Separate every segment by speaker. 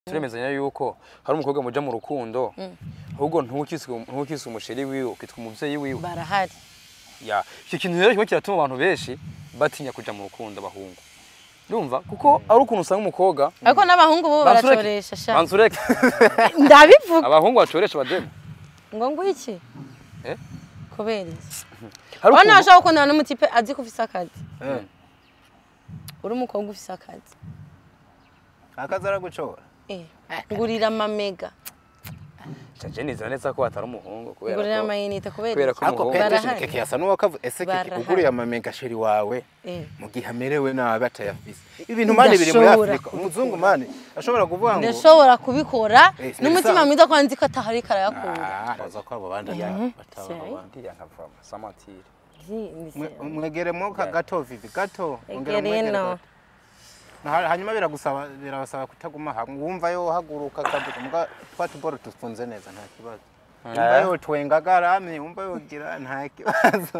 Speaker 1: Turemezanya yuko hari umukobwa muja mu rukundo ahubwo ntukiswe umusheri wiwe ukitwa umuvyeyi wiwe.
Speaker 2: Barahari.
Speaker 1: Ya, icyo kintu rero kimwe kiratuma abantu benshi batinya kuja mu rukundo abahungu. Ndumva kuko ari ukuntu usanga umukobwa
Speaker 2: ariko n'abahungu bo baracoresha sha.
Speaker 1: Banzureke.
Speaker 2: Ndabivuga.
Speaker 1: Abahungu bacoresha bademu.
Speaker 2: Ngo ngwiki?
Speaker 1: Eh?
Speaker 2: Kubera iki? Abana bashaka gukundana n'umutipe azi ko ufise akazi. Uri umukobwa ufise akazi.
Speaker 3: Akazi aragucora.
Speaker 2: Ngurira amamega.
Speaker 1: Chaje nizera neza ko atari umuhungu kubera
Speaker 2: ngurira amayinite
Speaker 1: kubera ko
Speaker 3: ako peteje keke yasa n'uwakavu ese keke uguriye amamega sheri wawe mu gihe amerewe nabi atayafise. Ibintu mane biri muri Afrika. Umuzungu mane ashobora kuvuga ngo
Speaker 2: ndashobora kubikora n'umutima mwiza ko nzi ko atahari karayakura.
Speaker 3: Baza ko abo bandi bataba
Speaker 1: abandi yankavama samatire.
Speaker 3: Mwegeremo gato vivi gato ongera mwegere. Hanyuma biragusaba birabasaba kutaguma hamwe wumva yo haguruka kaduka muga twatuboro tufunze neza nta kibazo. Wumva yo twengagarame wumva yogira nta kibazo.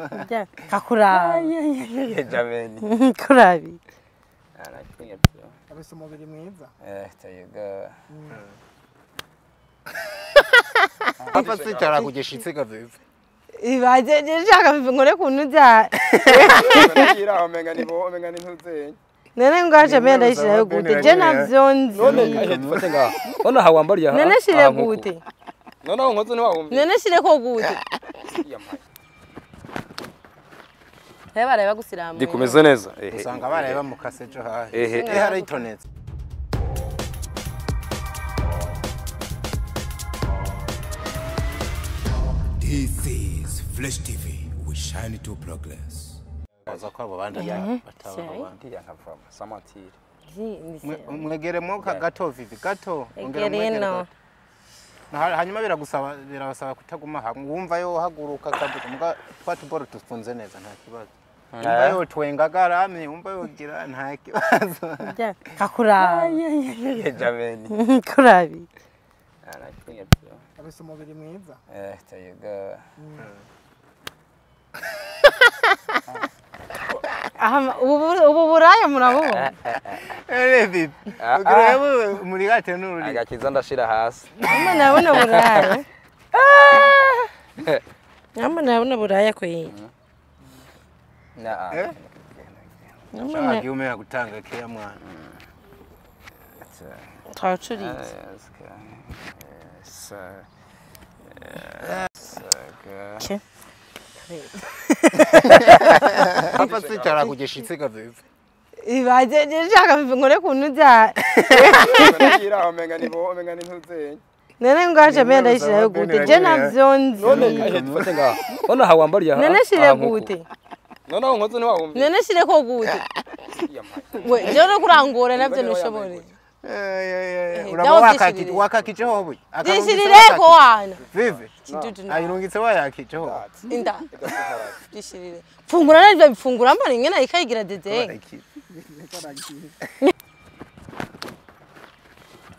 Speaker 2: Kakuraba.
Speaker 1: Jameni.
Speaker 2: Kurabi.
Speaker 1: Arakwinye.
Speaker 4: Abese umubiri mwiza.
Speaker 1: Tayega.
Speaker 3: Papa sicara kugishitse kavivi.
Speaker 2: Ibaje nshaka ngore kuntu bya.
Speaker 1: Ngira omenga ni bo omenga ni ntuzenye.
Speaker 2: Nene ngaje menda ishirayo gute je navyonzi.
Speaker 1: None kaje dufate ngaha. None aha wambariye aha.
Speaker 2: Nene shire gute.
Speaker 1: None aho nkoze ntiwahumva.
Speaker 2: Nene shire ko gute. Eh bareba gusiramu.
Speaker 1: Ndikumeze neza.
Speaker 3: Usanga bareba mu kasejo hahe. Haritonetse.
Speaker 5: This is Flash TV. We shine to progress.
Speaker 3: Baza ko abo bandi bataba abandi
Speaker 1: yankavama samatire.
Speaker 3: Mwegeremo gato vivi gato ongera mwegere gato. Hanyuma biragusaba birabasaba kutaguma hamwe wumva yo haguruka kaduka muga twatuboro tufunze neza nta kibazo. Wumva yo twengagarame wumva yogira nta kibazo.
Speaker 2: Kakuraba.
Speaker 1: Jameni.
Speaker 2: Kurabi.
Speaker 1: Arakwinye.
Speaker 4: Abese umubiri mwiza.
Speaker 1: Tayega.
Speaker 2: Ubu buraya murabubona.
Speaker 3: Vivi. Ugira muri gate n'ururi.
Speaker 1: Agakiza ndashira hasi.
Speaker 2: Mama nabona buraya. Mama nabona buraya kwe.
Speaker 1: Na.
Speaker 3: Mama giume gutanga keya mwana.
Speaker 2: Twacuriye.
Speaker 3: Papa sicara kugishitse kavivi.
Speaker 2: Ibaje nshaka ngore kuntu bya.
Speaker 1: Ngira omenga ni bo omenga ni ntuzenye.
Speaker 2: Nene ngaje menda ishirayo gute je navyonzi.
Speaker 1: None kaje dufate ngaha. None aha wambariye aha.
Speaker 2: Nene shire gute.
Speaker 1: None aho nkoze ntiwahumva.
Speaker 2: Nene shire ko gute. We je no kurangora navyo ntushobore.
Speaker 3: Uraba wakakijeho buye.
Speaker 2: Dishirireko wana.
Speaker 3: Vivi. Ayirungitse wayakijeho.
Speaker 2: Inda. Dishirire. Fungura navyo bifungura mbona ingena ikayigira dede.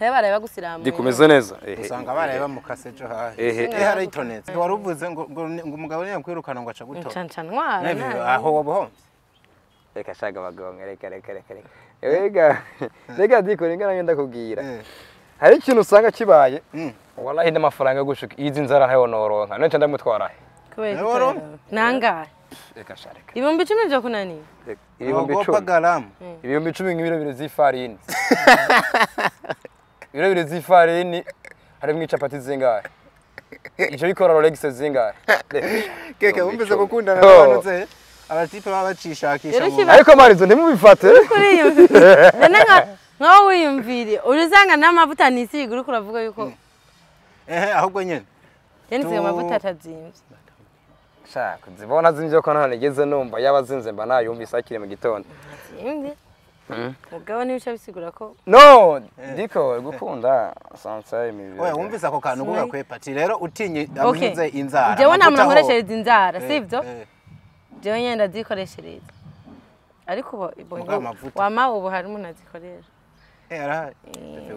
Speaker 2: Bareba gusiramu.
Speaker 1: Ndikumeze neza.
Speaker 3: Usanga bareba mu kasejo hahe. Haritonetse. Waruvuze ngo umugabo niyo kwirukana ngo aca gutora.
Speaker 2: Ncanca ntwara.
Speaker 3: Aho wobohomvye.
Speaker 1: Reka shaga bagonga reka reka reka reka. Ega reka diko ringana ngenda kubwira. Hari ikintu usanga kibaye. Wallahi n'amafaranga gushuka izi nzara hayo noronka. None ndamutwara he.
Speaker 2: Kubera nangahe?
Speaker 1: Reka shareka.
Speaker 2: 10,000 byo kunani?
Speaker 1: 10,000. 10,000 nk'ibiro bibiri z'ifarini. Ibiro bibiri z'ifarini harimo icapati zingahe? Ico bikora Rolex zingahe?
Speaker 3: Keke wumvise gukundana n'abantu ze. Abatipe baba bacishakisha mu.
Speaker 1: Ariko marizo ntimubifate.
Speaker 2: Nene nka wiyumvire uruzanga n'amavuta nisiga uri kuravuga yuko
Speaker 3: ahubwo nyene.
Speaker 2: Yene amavuta atazimvye.
Speaker 1: Shaka zibona zimvye ko nta nigeze numva yabazinze mba nayumvise akiri mu gitondo.
Speaker 2: Zimvye. Mugabo nibica bisigura ko
Speaker 1: no diko gukunda sansa imibiri.
Speaker 3: Oya wumvise ako kantu kugakwepa ati rero utinye amunyuze inzara.
Speaker 2: Jewe nta muntu nkoreshereza inzara sivyo? Jewe nyene ndazikoreshereza. Ariko wama ubu hari umuntu azikoresha.
Speaker 3: Arahari.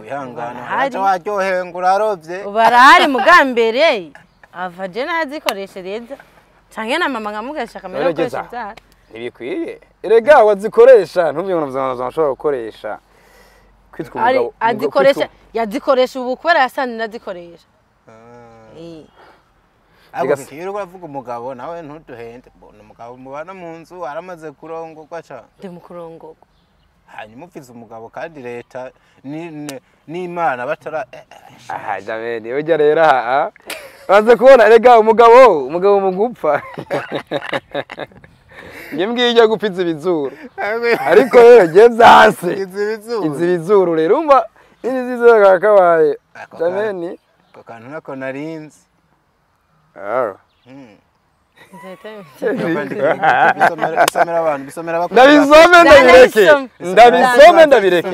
Speaker 3: Wihangana. Acha waryohewe ngo urarovye.
Speaker 2: Ubarahari mugambere. Ava je nazikoreshereza. Canke na mama nkamugesha kamera gukoresha inzara.
Speaker 1: Ntibikwiye. Erega wazikoresha ntubye ngo nashobora gukoresha. Kwitwa umugabo
Speaker 2: azikoresha yazikoresha ubu kubera yasanze ndazikoresha.
Speaker 3: Ariko iyo uravuga umugabo nawe ntuduhende mbona umugabo mubana mu nzu aramaze kurongorwa cyane.
Speaker 2: Ndi mu kurongorwa.
Speaker 3: Hanyuma upfize umugabo kandi leta n'Imana batara
Speaker 1: aha jameni ujya rero aha baze kubona rega umugabo mugupfa ngimbwiye ijya gupfiza ibizuru ariko rero geze hasi ibizuru rero umva n'izizuru kakabaye jameni
Speaker 3: ako kantu nako narinzi.
Speaker 1: Ndabisome ndabireke.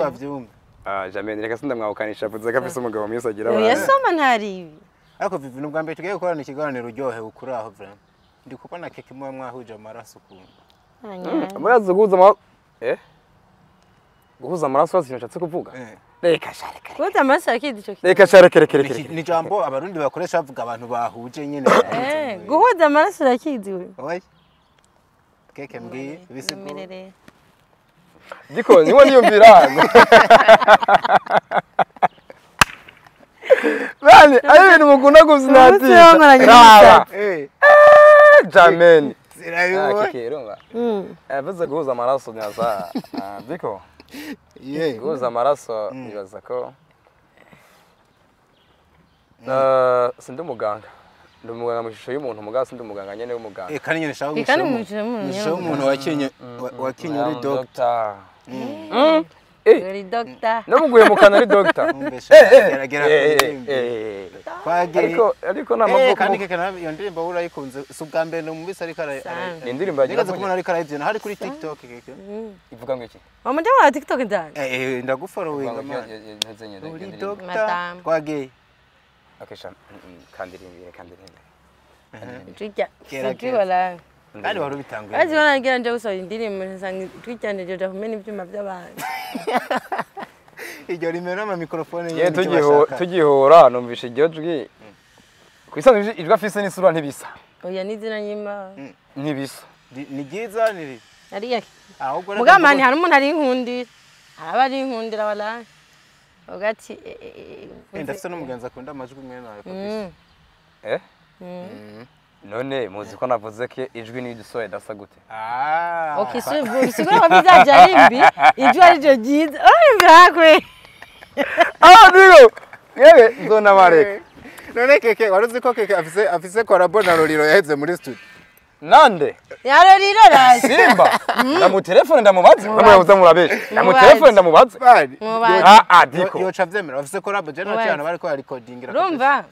Speaker 1: Jameni reka sindamwawukanisha avuze ko afise umugabo mwiza agira abantu.
Speaker 2: Yasoma ntari ibi.
Speaker 3: Ariko Vivi nubwa mbere tugiye gukorana ikiganiro uryohe ukuri aho vraiment. Ndi kubona keke muba mwahuje amaraso ukuntu.
Speaker 1: Murazi guhuza amaraso guhuza amaraso ikintu nshatse kuvuga. Reka shareka.
Speaker 2: Guhuza amaraso akizi ico kintu.
Speaker 1: Reka shareka.
Speaker 3: Ni jambo abarundi bakoresha bavuga abantu bahuje nyene.
Speaker 2: Guhuza amaraso urakizi we.
Speaker 3: Oya. Keke mbwiye bisigura.
Speaker 1: Diko niwo niyumvira. Bani ari ibintu mukunda gusinatira. Raba. Jameni. Keke urumva. Avuze guhuza amaraso nyaza. Diko. Guhuza amaraso nibaza ko sindi umuganga. Ndi umuganga mu ishusho y'umuntu muganga sindi umuganga nyene w'umuganga.
Speaker 3: Kandi nyene shaka gushira umuntu wakinye uri doctor.
Speaker 2: Uri doctor.
Speaker 1: Namuguye mu kanwa ari doctor.
Speaker 3: Geragera
Speaker 1: ariko ariko namavuko
Speaker 3: kandi keke iyo ndirimbo urayikunze si ubwa mbere numvise ariko
Speaker 1: ni indirimbo yagira
Speaker 3: kubona ariko arayibyina hari kuri TikTok keke
Speaker 1: ivuga ngo iki
Speaker 2: mama ndi wa TikTok ndani
Speaker 3: ndagufollowinga man uri doctor twagiye
Speaker 1: okay sham kandirimbire
Speaker 2: tujya tujya
Speaker 3: kandi wari ubitanguye
Speaker 2: azi wana ngira nje gusohora indirimbo nsanga twijyane je kumena ibyuma by'abantu
Speaker 3: iryo rimera ama microphone
Speaker 1: ye tugihora numvishe iryo jwi kwisanzwe ijwi afise n'isura ntibisa
Speaker 2: oya n'izina nyima
Speaker 1: ntibisa
Speaker 3: ni ryiza ni ribi
Speaker 2: ariya ahubwo mugamani hari umuntu ari inkundira araba ari inkundira wala ugati
Speaker 3: ndafise n'umugenzi akunda amajwi mwe nawe kabisa
Speaker 1: none muzi ko navuze ko ijwi n'idusoye dasa gute
Speaker 2: okay bisigura ko bizaja ari mbi ijwi ari ryo ryiza birakwe
Speaker 1: niyo yewe nzonabareka
Speaker 3: none keke wari uzi ko keke afise collabo na Roriro yaheze muri studio
Speaker 1: nande
Speaker 2: ya Roriro razi
Speaker 1: Simba ndamutelefone ndamubaze ndamubaza murabesha ndamutelefone ndamubaze diko
Speaker 3: yoca vyemera afise collabo je nacyo bariko barikodingira
Speaker 2: urumva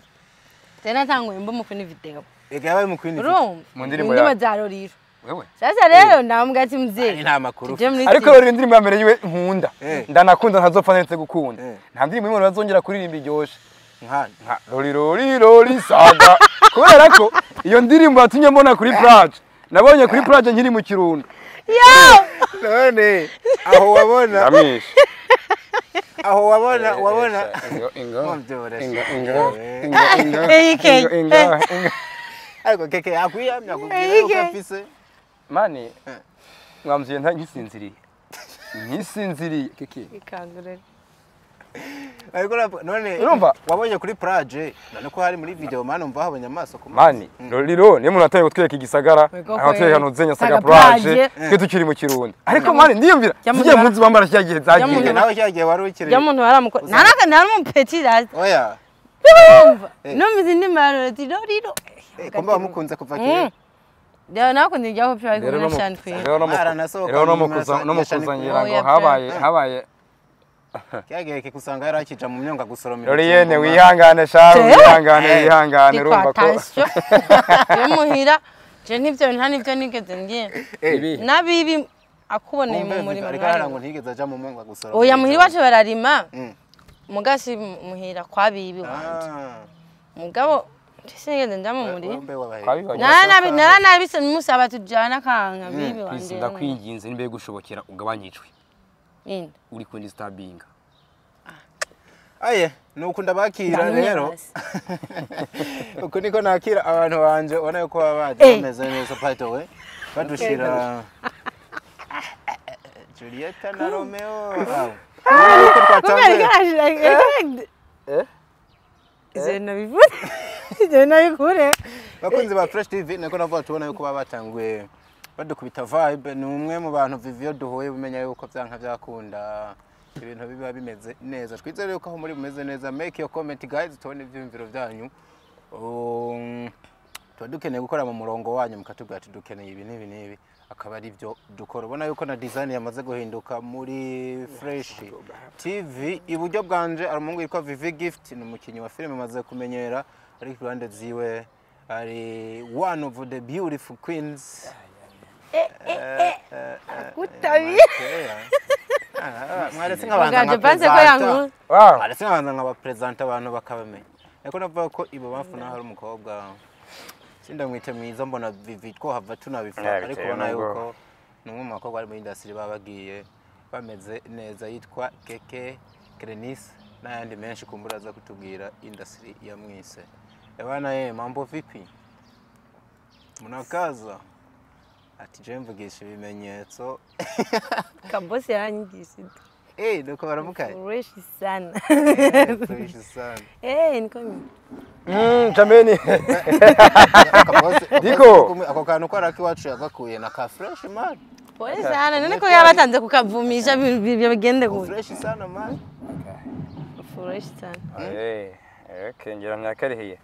Speaker 2: tena tanguye mbo mukuni video
Speaker 3: Ega yabaye mukwini video
Speaker 1: mu ndirimbo ya
Speaker 2: za Roriro
Speaker 1: wewe
Speaker 2: sasa rero ndamubwira ati mzee
Speaker 3: nta makuru
Speaker 1: ariko Roriro indirimbo ya mbere yiwe nkunda ndanakunda ntazopfa neretse gukunda nta ndirimbo imwe bazongera kuririmba iryoshe
Speaker 3: nka
Speaker 1: Roriro Roriro saga kubera ko iyo ndirimbo yatumye mbona kuri plage nabonye kuri plage nkiri mu Kirundo
Speaker 2: yo
Speaker 3: none aho wabona
Speaker 1: ndamwishe
Speaker 3: aho wabona wabona
Speaker 1: ingo
Speaker 3: ariko keke akwiyamya kubwira yuko afise
Speaker 1: mani mwamzuye nta nkisinziriye keke
Speaker 2: ikangurere
Speaker 3: ariko none
Speaker 1: urumva
Speaker 3: wabonye kuri plage none ko hari muri video mani umva habonye amaso ku
Speaker 1: mani Roriro niyo umuntu atari gutwereka igisagara aho twereka nuzenya saga plage twe tukiri mu Kirundo ariko mani ndiyumvira tugiye muzi bambara cyagiye zagiye
Speaker 3: nawe cyagiye wari ukiri
Speaker 2: ya muntu waramuko naraka naramupeti razi
Speaker 3: oya
Speaker 2: numva indi maro Roriro
Speaker 3: kumba wamukunze kuva kera
Speaker 2: rero nakunze ijyaho pyo ariko na cyane twe
Speaker 1: rero no mukuzangira ngo habaye
Speaker 3: cyagiye kikusanga yarakija mu myonga gusoroma
Speaker 1: Roriyene wihangane sha wihangane urumva ko
Speaker 2: muhira je ntivyo nta nivyo nigeze ngiye nabibi akuboneye mu murima
Speaker 3: ariko ngo ntigeze aja mu myonga gusoroma
Speaker 2: oya muhira wacu bararima mugasi muhira kwa bibi wanje mugabo sinigeze nja mu murima naranabise musaba tujana kanka bibi wanje
Speaker 1: ndakwinginze nimbe gushobokera ugabanyijwe uri kundi stabinga
Speaker 3: aye nuko ndabakira rero uko niko nakira abantu banje ubona yuko baba baje bameze neza pato we badushira Julieta na Romeo. Nuko twatanguye.
Speaker 2: Ivyo nabivuze. Ivyo nabikure.
Speaker 3: Bakunzi ba Fresh TV, niko navuga tubona yuko baba batanguye badukubita vibe. Ni umwe mu bantu Vivio duhuye bumenya yuko vyanka vyakunda ibintu biba bimeze neza. Twizere yuko aho muri bumeze neza. Make your comment guys, tubone ivyiyumviro vyanyu. Tuba dukeneye gukora mu murongo wanyu, mukatubwira ati dukeneye ibi n'ibi n'ibi, akaba ari byo dukora. Ubona yuko na design yamaze guhinduka muri Fresh TV. Iburyo bwanje ari umuhungu yitwa Vivi Gift, ni umukinnyi wa filime amaze kumenyera, ariko iruhande ziwe ari one of the beautiful queens.
Speaker 2: Kutabi.
Speaker 3: Mwaretse nkabanza
Speaker 2: Muganje panze ko yangu.
Speaker 1: Wow.
Speaker 3: Mwaretse nkabanza nkabapresenta abantu bakabamenya. Ariko navuga ko ibubamfu naho hari umukobwa sindamwite mwiza, mbona Vivi two hava tunabifata, ariko ubona yuko ni umwe mu bakobwa bari muri industry baba bagiye bameze neza, yitwa Keke Krenis n'ayandi menshi kumbura aza kutubwira industry ya mwise. Ebana ye, mambo vipi? Munakaza? Ati je mvugisha ibimenyetso.
Speaker 2: Kabosi yaranyigishije.
Speaker 3: Nuko baramukaye.
Speaker 2: Fresh sana.
Speaker 3: Fresh sana.
Speaker 2: Niko mimi.
Speaker 1: Jameni. Diko.
Speaker 3: Ako kantu ko araki wacu yagakuye na ka fresh man.
Speaker 2: Pole sana, none ko yabatanze kukavumisha bigende gute.
Speaker 3: Fresh sana man.
Speaker 2: Fresh sana.
Speaker 1: Okay, ngira myakarihiye.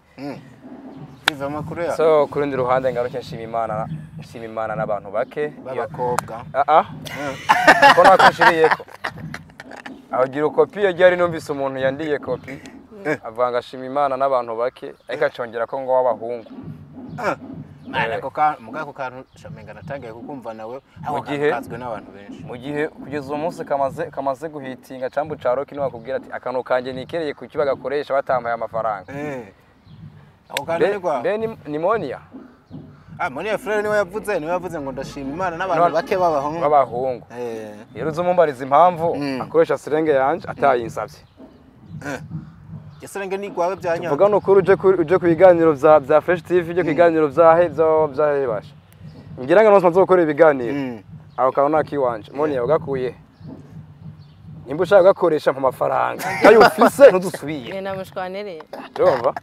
Speaker 3: Biva makuru ya.
Speaker 1: So kurundi ruhande ngaruke nshima Imana n'abantu bake
Speaker 3: babakobwa.
Speaker 1: Ko nakoshiriyeko. Aho kopi yari numvise umuntu yandiye kopi avanga shima Imana n'abantu bake, ariko acongera ko ngo w'abahungu.
Speaker 3: Mana ko ka mugako kantu shamenga natangiye kukumva nawe aho kazwe n'abantu benshi.
Speaker 1: Mu gihe kugeza uwo munsi kamaze guhitinga cambu caro kino bakubwira ati akano kanje nikereye ku kibaga koresha batampaye amafaranga.
Speaker 3: Ako kantu ni kwa.
Speaker 1: Be ni Monia.
Speaker 3: Monia Frere niwe yavuze ngo ndashima Imana n'abantu bake b'abahungu.
Speaker 1: Rero uzomumbariza impamvu akoresha sirenge yanje atayinsavye.
Speaker 3: Yaserenge ni gwawe byanya.
Speaker 1: Tuvuga no kuri uje ku biganiro bya Fresh TV, uje ku biganiro bya bya basha. Ngira ngo nose nzokora ibiganiro. Aho kantu nakiwanje. Monia ugakuye. Nimba ushaka gakoresha mu mafaranga. Kayo ufise ntudusubire.
Speaker 2: Ngenda mushwanere.
Speaker 1: Urumva?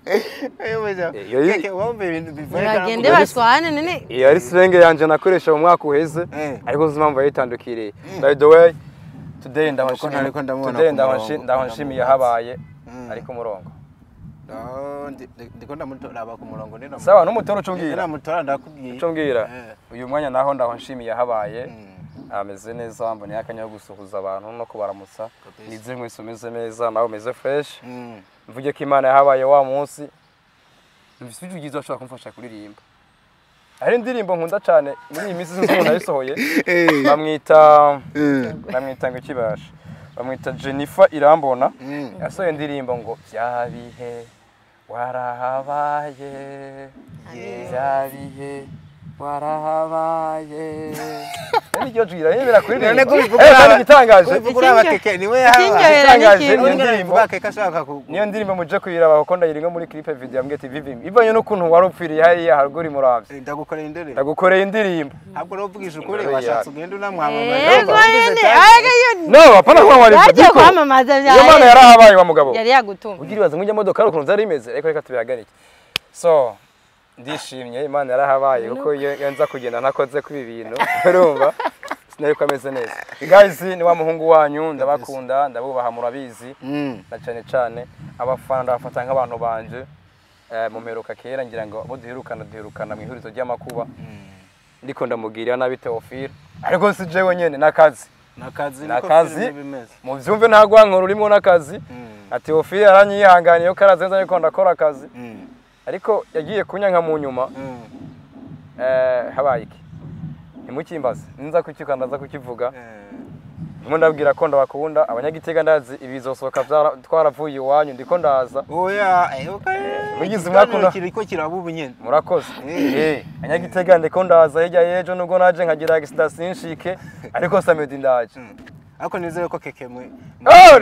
Speaker 3: Keke wumva ibintu bivuye.
Speaker 2: Bagende bashwane nene.
Speaker 1: Iyo ari sirenge yanje nakoresha mu mwaka uheze, ariko uzi impamvu yayitandukiriye. By the way, today ndabashimiye habaye ariko murongo.
Speaker 3: Ndiko ndamutora ku murongo ndina.
Speaker 1: Sawa n'umutora ucumbwira.
Speaker 3: Ndamutora ndakubwiye.
Speaker 1: Ucumbwira. Uyu mwanya naho ndabashimiye habaye. Ameze neza, mboneye akanya ko gusuhuza abantu no kubaramutsa. Nizere mwese umeze neza, nawe umeze fresh. Mvuge ko Imana yahabaye wa munsi. Numvise ijwi ryiza ashobora kumfasha kuririmba. Hari indirimbo nkunda cyane muri iyi minsi sinzi umuntu ayisohoye. Bamwita ngo ikibasha. Bamwita Jennifer Irambona. Yasohoye indirimbo ngo bya bihe warahabaye. Bya bihe warahabaye. Niryo jwi irahebera kuririmba.
Speaker 3: None kubivuga
Speaker 1: igitangaje.
Speaker 3: Kubivuga Keke niwe yahabaye.
Speaker 1: Niyo ndirimbo muje kuyiraba kuko ndayiringa muri clip video yambwiye ati Vivi ivanye n'ukuntu warupfiriye hariya haruguru muravye.
Speaker 3: Ndagukoreye indirimbo.
Speaker 1: Ndagukoreye indirimbo.
Speaker 3: Ahubwo uvugisha ukuri washatse ugenda unamwamamaza.
Speaker 1: No, hapana kwamamaza.
Speaker 2: Kwamamaza bya.
Speaker 1: Iyo mana yarahabaye wa mugabo.
Speaker 2: Yari yagutumye.
Speaker 1: Ugira ibaze ngujya modoka ukuntu zari imeze, ariko reka tubihagarike. So ndishimye Imana yarahabaye kuko iyo nza kugenda ntakoze kuri ibi bintu urumva sinari ko ameze neza. Guys, ni wa muhungu wanyu, ndabakunda, ndabubaha murabizi. Na cyane cyane abafana ndabafata nk'abantu banje. Mu meruka kera ngira ngo abo duherukana mu ihurizo ry'amakuba. Ndiko ndamubwira nabi Theophile, ariko si jewe nyene nakazi. Nakazi mu byumve nta gwankora urimo nakazi. Ati Theophile aranyihanganiye ko arazenza ariko ndakora akazi. Ariko yagiye kunyanka mu nyuma. Habaye iki? Ntimukimbaze, ninza kucyuka ndaza kukivuga. Ndimo ndabwira ko ndabakunda abanyagitega, ndazi ibizosoka twaravuye iwanyu ndiko ndaza.
Speaker 3: Oya,
Speaker 1: mugize mwakunda
Speaker 3: kiriko kiraba ubu nyene.
Speaker 1: Murakoze. Abanyagitega ndiko ndaza hirya y'ejo nubwo naje nkagira accident sinshike, ariko samedi ndaje.
Speaker 3: Ariko nizere ko Keke mwe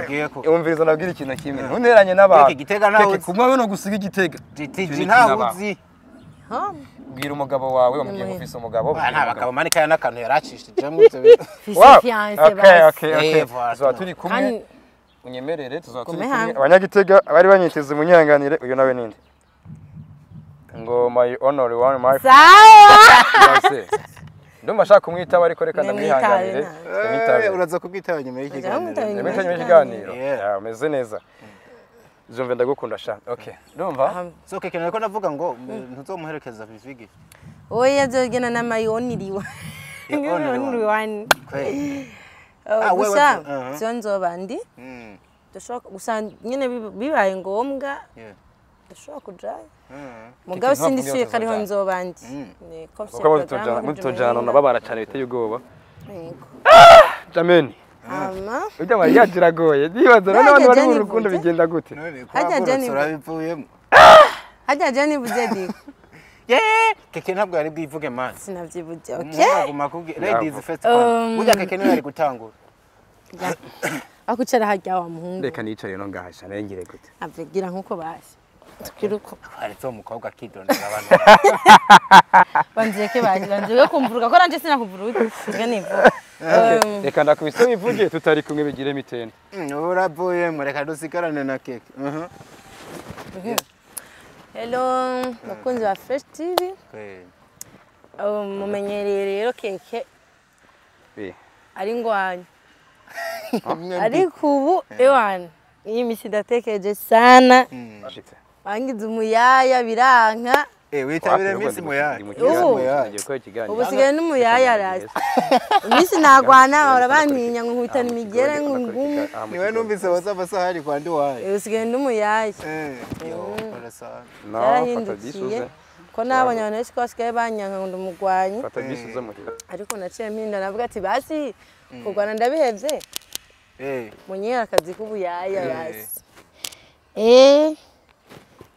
Speaker 1: ngiye ko umviriza nabwira ikintu kimwe ntunteranye n'abantu.
Speaker 3: Keke Gitega ntawe
Speaker 1: Keke kumwe no gusiga Igitega.
Speaker 3: GTG ntawe uzi.
Speaker 1: Bwira umugabo wawe wamubwiye ko ufise umugabo.
Speaker 3: Nta bagabo mani kaya n'akantu yaracishijemo ivyo bintu.
Speaker 2: Fise fiance basi.
Speaker 1: Okay.
Speaker 3: Eh, voilà.
Speaker 1: Tuzaba turi kumwe.
Speaker 2: Kandi
Speaker 1: Unyemerere tuzaba turi
Speaker 2: Gume
Speaker 1: kumwe.
Speaker 2: hamwe.
Speaker 1: Abanyagitega abari banyiteze munyanganire uyu nawe ninde? Ngo my honor one my
Speaker 2: sawa.
Speaker 1: fiance. Ndumva ashaka kumwitaba ariko reka
Speaker 2: Ndamwitabe
Speaker 1: ndamwihanganire.
Speaker 2: nawe.
Speaker 3: Eh, uraza kubwitaba nyuma y'ikiganiro.
Speaker 2: Ndamwitaba nyuma.
Speaker 1: Ndamwitaba nyuma y'ikiganiro.
Speaker 3: Yeah.
Speaker 1: Yeah, umeze neza. Jumve ndagukunda sha. Okay. Ndumva?
Speaker 3: So keke nariko ndavuga ngo ntuzomuherekeza Vivi gift.
Speaker 2: Oya azogenda na my only one.
Speaker 3: The only one.
Speaker 2: Only one.
Speaker 3: Kweli. Ah, wewe-
Speaker 2: Gusa
Speaker 3: uh-huh.
Speaker 2: sio nzoba ndi.
Speaker 3: Mm.
Speaker 2: Ndashobora gusa nyine bibaye ngombwa
Speaker 3: Yeah.
Speaker 2: ndashobora kujayo.
Speaker 3: Mm.
Speaker 2: Mugabo
Speaker 1: Keke,
Speaker 2: sindi
Speaker 1: ntabwo
Speaker 2: suye kariho
Speaker 1: tuzojana.
Speaker 2: nzoba ndi. Niko mfise
Speaker 1: Kuko
Speaker 2: programme
Speaker 1: mutojana nababara cyane biteye ubwoba.
Speaker 2: Yego.
Speaker 1: Jameni.
Speaker 2: Ama
Speaker 1: Ujya mariage iragoye. Ndibaza none
Speaker 2: Harya
Speaker 1: abantu bari mu
Speaker 2: Jenny
Speaker 1: rukundo
Speaker 2: ivuze?
Speaker 1: bigenda gute?
Speaker 3: None
Speaker 2: Harya Jenny
Speaker 3: kwagorotse urabivuyemo.
Speaker 2: harya je nivuze diko.
Speaker 3: Yeah. Keke ntabwo yari bwivuge man.
Speaker 2: Sinavyivuze. Okay.
Speaker 3: Umuhungu aguma akubwira ladies first one. Burya keke niwe yari gutangura.
Speaker 2: Akucara harya wa muhungu.
Speaker 1: Reka nicare no ngahasha nengire gute.
Speaker 2: Avugira nkuko basi. Tukiruko.
Speaker 3: Haretse uwo mukobwa akidondora abantu.
Speaker 2: Banzeke basi banzeke kumvuruka ko nanje sinakuvuruka. Nge nivuga.
Speaker 1: Reka ndakubise wivuge tutari kumwe bigire mitende.
Speaker 3: Uravuyemo reka dusigarane na keke. Mhm.
Speaker 2: Hello, bakunzi ba Fresh TV.
Speaker 3: Kweli.
Speaker 2: Mumenyereye rero keke
Speaker 1: Eh.
Speaker 2: ari ngwanya. Ariko ubu ewana iyi misi ndatekereje sana
Speaker 1: Shitse.
Speaker 2: bangize umuyaya biranka
Speaker 3: Eh, witabire Miss Muyaya.
Speaker 2: Ubu. Ubu sigaye n'umuyaya rasi iminsi nagwana bahora bantinya ngo nkubitana imigere ngo ngumu
Speaker 3: Niwe numvise waza amasaha ari kwa ndi wayo.
Speaker 2: ubu sigaye n'umuyaya
Speaker 3: Eh, yo, pole sana.
Speaker 1: No, fata
Speaker 2: byarahindukiye
Speaker 1: bisuze.
Speaker 2: ko nabonye abantu benshi ko basigaye banyanka ngo ndumugwanyi
Speaker 1: Fata bisuze muhira.
Speaker 2: ariko naciye mpinda navuga ati basi kurwana ndabihevye
Speaker 3: Eh,
Speaker 2: munyera akazi k'ubuyaya basi eh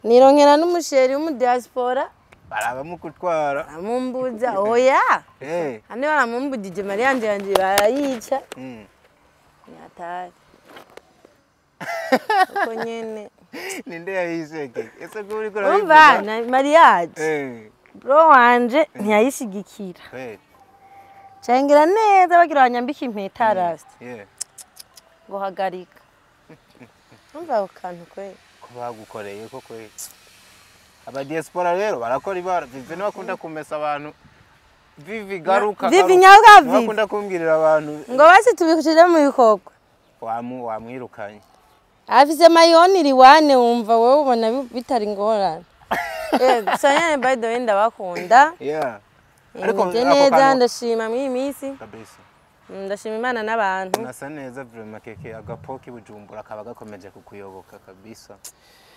Speaker 2: nironkera n'umusheri w'umudiaspora
Speaker 3: barabamukutwara.
Speaker 2: aramumbuza oya
Speaker 3: Eh.
Speaker 2: hano baramumbujije mariya yanje yanje barayica
Speaker 3: Mm.
Speaker 2: nyatari uko nyene
Speaker 3: Ninde yayishe keke? Ese ko uriko
Speaker 2: umva na mariage
Speaker 3: Eh,
Speaker 2: bro wanje ntiyayishigikira
Speaker 3: kweli.
Speaker 2: cengera neza bagira banyambike impeta rasta
Speaker 3: Yeah.
Speaker 2: ngo hagarika umva ako kantu kweli
Speaker 3: Ko bagukoreye ko kweli. Aba diaspora rero barakora ibara. Vivi niwe akunda kumesa abantu. Vivi garuka.
Speaker 2: Vivi
Speaker 3: garuka.
Speaker 2: nyabwa
Speaker 3: Niwe
Speaker 2: Vivi.
Speaker 3: akunda kumbwirira abantu
Speaker 2: ngo basi tubishire mu bikorwa
Speaker 3: wamwirukanye.
Speaker 2: afise mayoni riwane wumva wowe ubona bitari ingorane Eh, gusa nyene by the way ndabakunda
Speaker 3: Yeah.
Speaker 2: ariko
Speaker 3: ako
Speaker 2: neza
Speaker 3: kantu-
Speaker 2: ndashima mw'iyi minsi
Speaker 3: Kabisa.
Speaker 2: Ndashima Imana n'abantu
Speaker 3: Nasa neza vraiment keke agapoki Bujumbura kaba gakomeje kukuyoboka kabisa.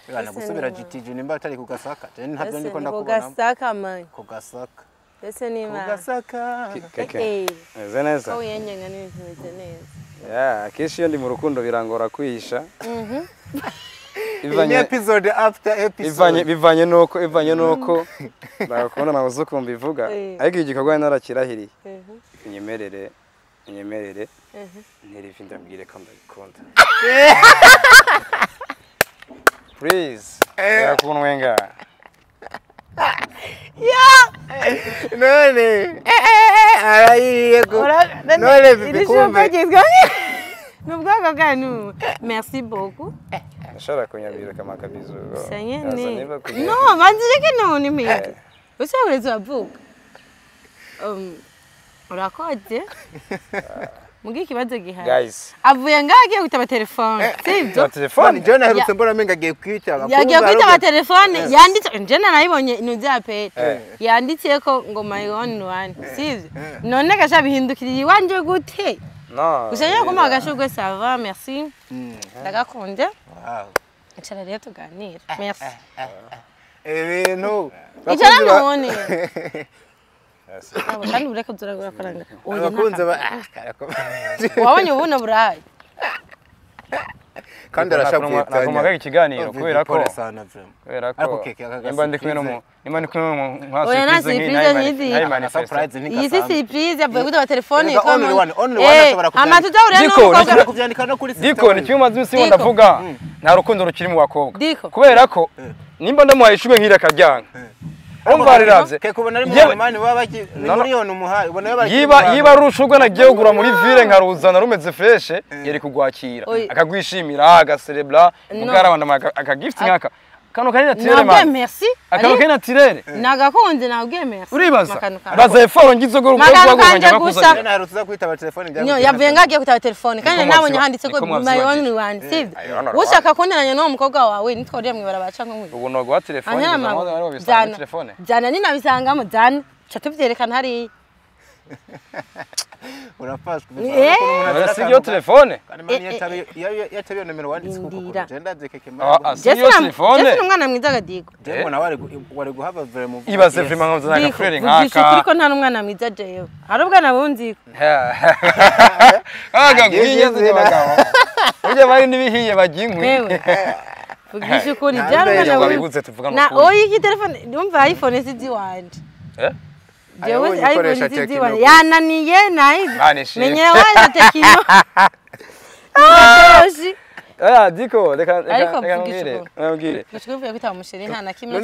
Speaker 3: Bana
Speaker 2: Ese
Speaker 3: gusubira
Speaker 2: ni
Speaker 3: GTG nimba atari kugasaka. Je ntabyo
Speaker 2: Ese
Speaker 3: ndiko
Speaker 2: ni
Speaker 3: ndakubona.
Speaker 2: kugasaka man
Speaker 3: Kugasaka.
Speaker 2: ese ni Imana
Speaker 3: Kugasaka.
Speaker 1: Keke.
Speaker 2: Eh,
Speaker 1: Meze neza.
Speaker 2: ko wiyenyenga n'ibintu bimeze neza
Speaker 1: Yeah, akenshi iyo ndi mu rukundo birangora kwihisha.
Speaker 3: In
Speaker 1: Bivanye
Speaker 3: episode after
Speaker 1: bivanye
Speaker 3: episode.
Speaker 1: bivanye nuko ndakubona nabuze uko mbivuga
Speaker 2: Eh.
Speaker 1: ariko igikorwa narakirahiriye.
Speaker 2: Mhm.
Speaker 1: Unyemerere unyemerere ntirivi ndambwire ko ndabikunda. Please. Yakunwenga.
Speaker 3: None. Arayiye ko. None
Speaker 2: Iri
Speaker 3: bikumbe.
Speaker 2: shuka ryitwa ni ubwoko bwanyu merci beaucoup
Speaker 1: Ndashobora kunyambira kamaka bizu.
Speaker 2: gusa nyene no banzireke none impeta gusa uretse uravuga urakoze muga ikibazo gihari
Speaker 1: Guys,
Speaker 2: avuye ngaho agiye kwitaba telefone sibyo
Speaker 1: telefone
Speaker 3: John aherutse mbona amenga agiye kwitaba.
Speaker 2: yagiye kwitaba telefone yanditse nje narayibonye inu pere yanditse ko ngo my own one sivyo none gasha bihindukiriye iwanje gute
Speaker 1: No.
Speaker 2: gusa nyine kumuha agashurwe sava merci ndagakunze
Speaker 3: Wow.
Speaker 2: icara rero tuganire merci
Speaker 3: Ibintu.
Speaker 2: icara none kandi ureke turagura faranga
Speaker 3: Abakunzi ba
Speaker 2: wabonye ubuno burayi
Speaker 3: kandi arashavuye
Speaker 1: Nakomaga ikiganiro kubera ko kubera ko
Speaker 3: Ariko keke aka
Speaker 1: nimba ndi kumwe n'umu nimba ndi kumwe n'umu nka
Speaker 2: Oya, nta
Speaker 1: surprise
Speaker 2: surprise nyizi.
Speaker 1: nkayi
Speaker 2: iyi si surprise yavuye gutaba telefone
Speaker 3: Erega only one, only one ashobora kubyandika.
Speaker 2: amatu udahurira
Speaker 1: Diko,
Speaker 2: n'umukobwa
Speaker 1: Diko.
Speaker 3: kuvyandika no kuri
Speaker 1: Diko ni kimwe mazi imisi
Speaker 2: Diko.
Speaker 1: ndavuga nta rukundo rukiri mu bakobwa
Speaker 2: Diko.
Speaker 1: kubera ko nimba ndamuhaye ishurwe nk'iri akaryanga Umva riravye.
Speaker 3: Keke ubona ari mu mani baba baki miliyoni umuhaye ubona bari
Speaker 1: Yiba rushurwe nagiye kugura muri ville nkaruzana rumeze fresh yari kugwakira akagwishimira agacelebra mugarabana akagift nkaka kano kari naturel
Speaker 2: man. Merci.
Speaker 1: Akano kari naturel.
Speaker 2: Nagakunze nabwiye merci.
Speaker 1: Uribaza. Baza effort ngizo go
Speaker 2: rugwa gusa.
Speaker 3: Naherutse kwitaba telefone njya.
Speaker 2: No, yavuye ngagiye kwitaba telefone kandi nabonye handitse ko my only one. Sivyo. Ushaka kunteranya n'uwo mukobwa wawe nitworiye mwibara baca nko.
Speaker 1: Ubu no gwa telefone ngizo telefone.
Speaker 2: Jana ninabisangamo jana. Cha tuvyerekana hariya.
Speaker 3: Urafashwe.
Speaker 1: Siyo telefone.
Speaker 3: Kandi yatabiyo nomero wanditse kuko genda zekeke mara.
Speaker 1: Siyo telefone.
Speaker 2: Jesse umwana mwiza gadigo.
Speaker 3: Jemwe na wari guhava vraiment.
Speaker 1: Ibaze vraiment nkamuzana agafrere nkaka.
Speaker 2: Uriko nta numwana mwiza jewe. Hari ubwo nabunziko.
Speaker 1: Aga gwiye z'abagabo. Uje bari nibihiye baginkwe.
Speaker 2: Vugisha ukuri byarumwana
Speaker 1: wabibuze tuvugana
Speaker 2: na oyi iki telefone ndumva iPhone sizi wanje.
Speaker 1: Eh?
Speaker 2: Jewe iPhone sizi wanje. Yananiye nayizi. Menye waje Tecno.
Speaker 1: Oya Diko reka reka ngire.
Speaker 2: Gushikuvuye kwitaba umusheri nta na kimwe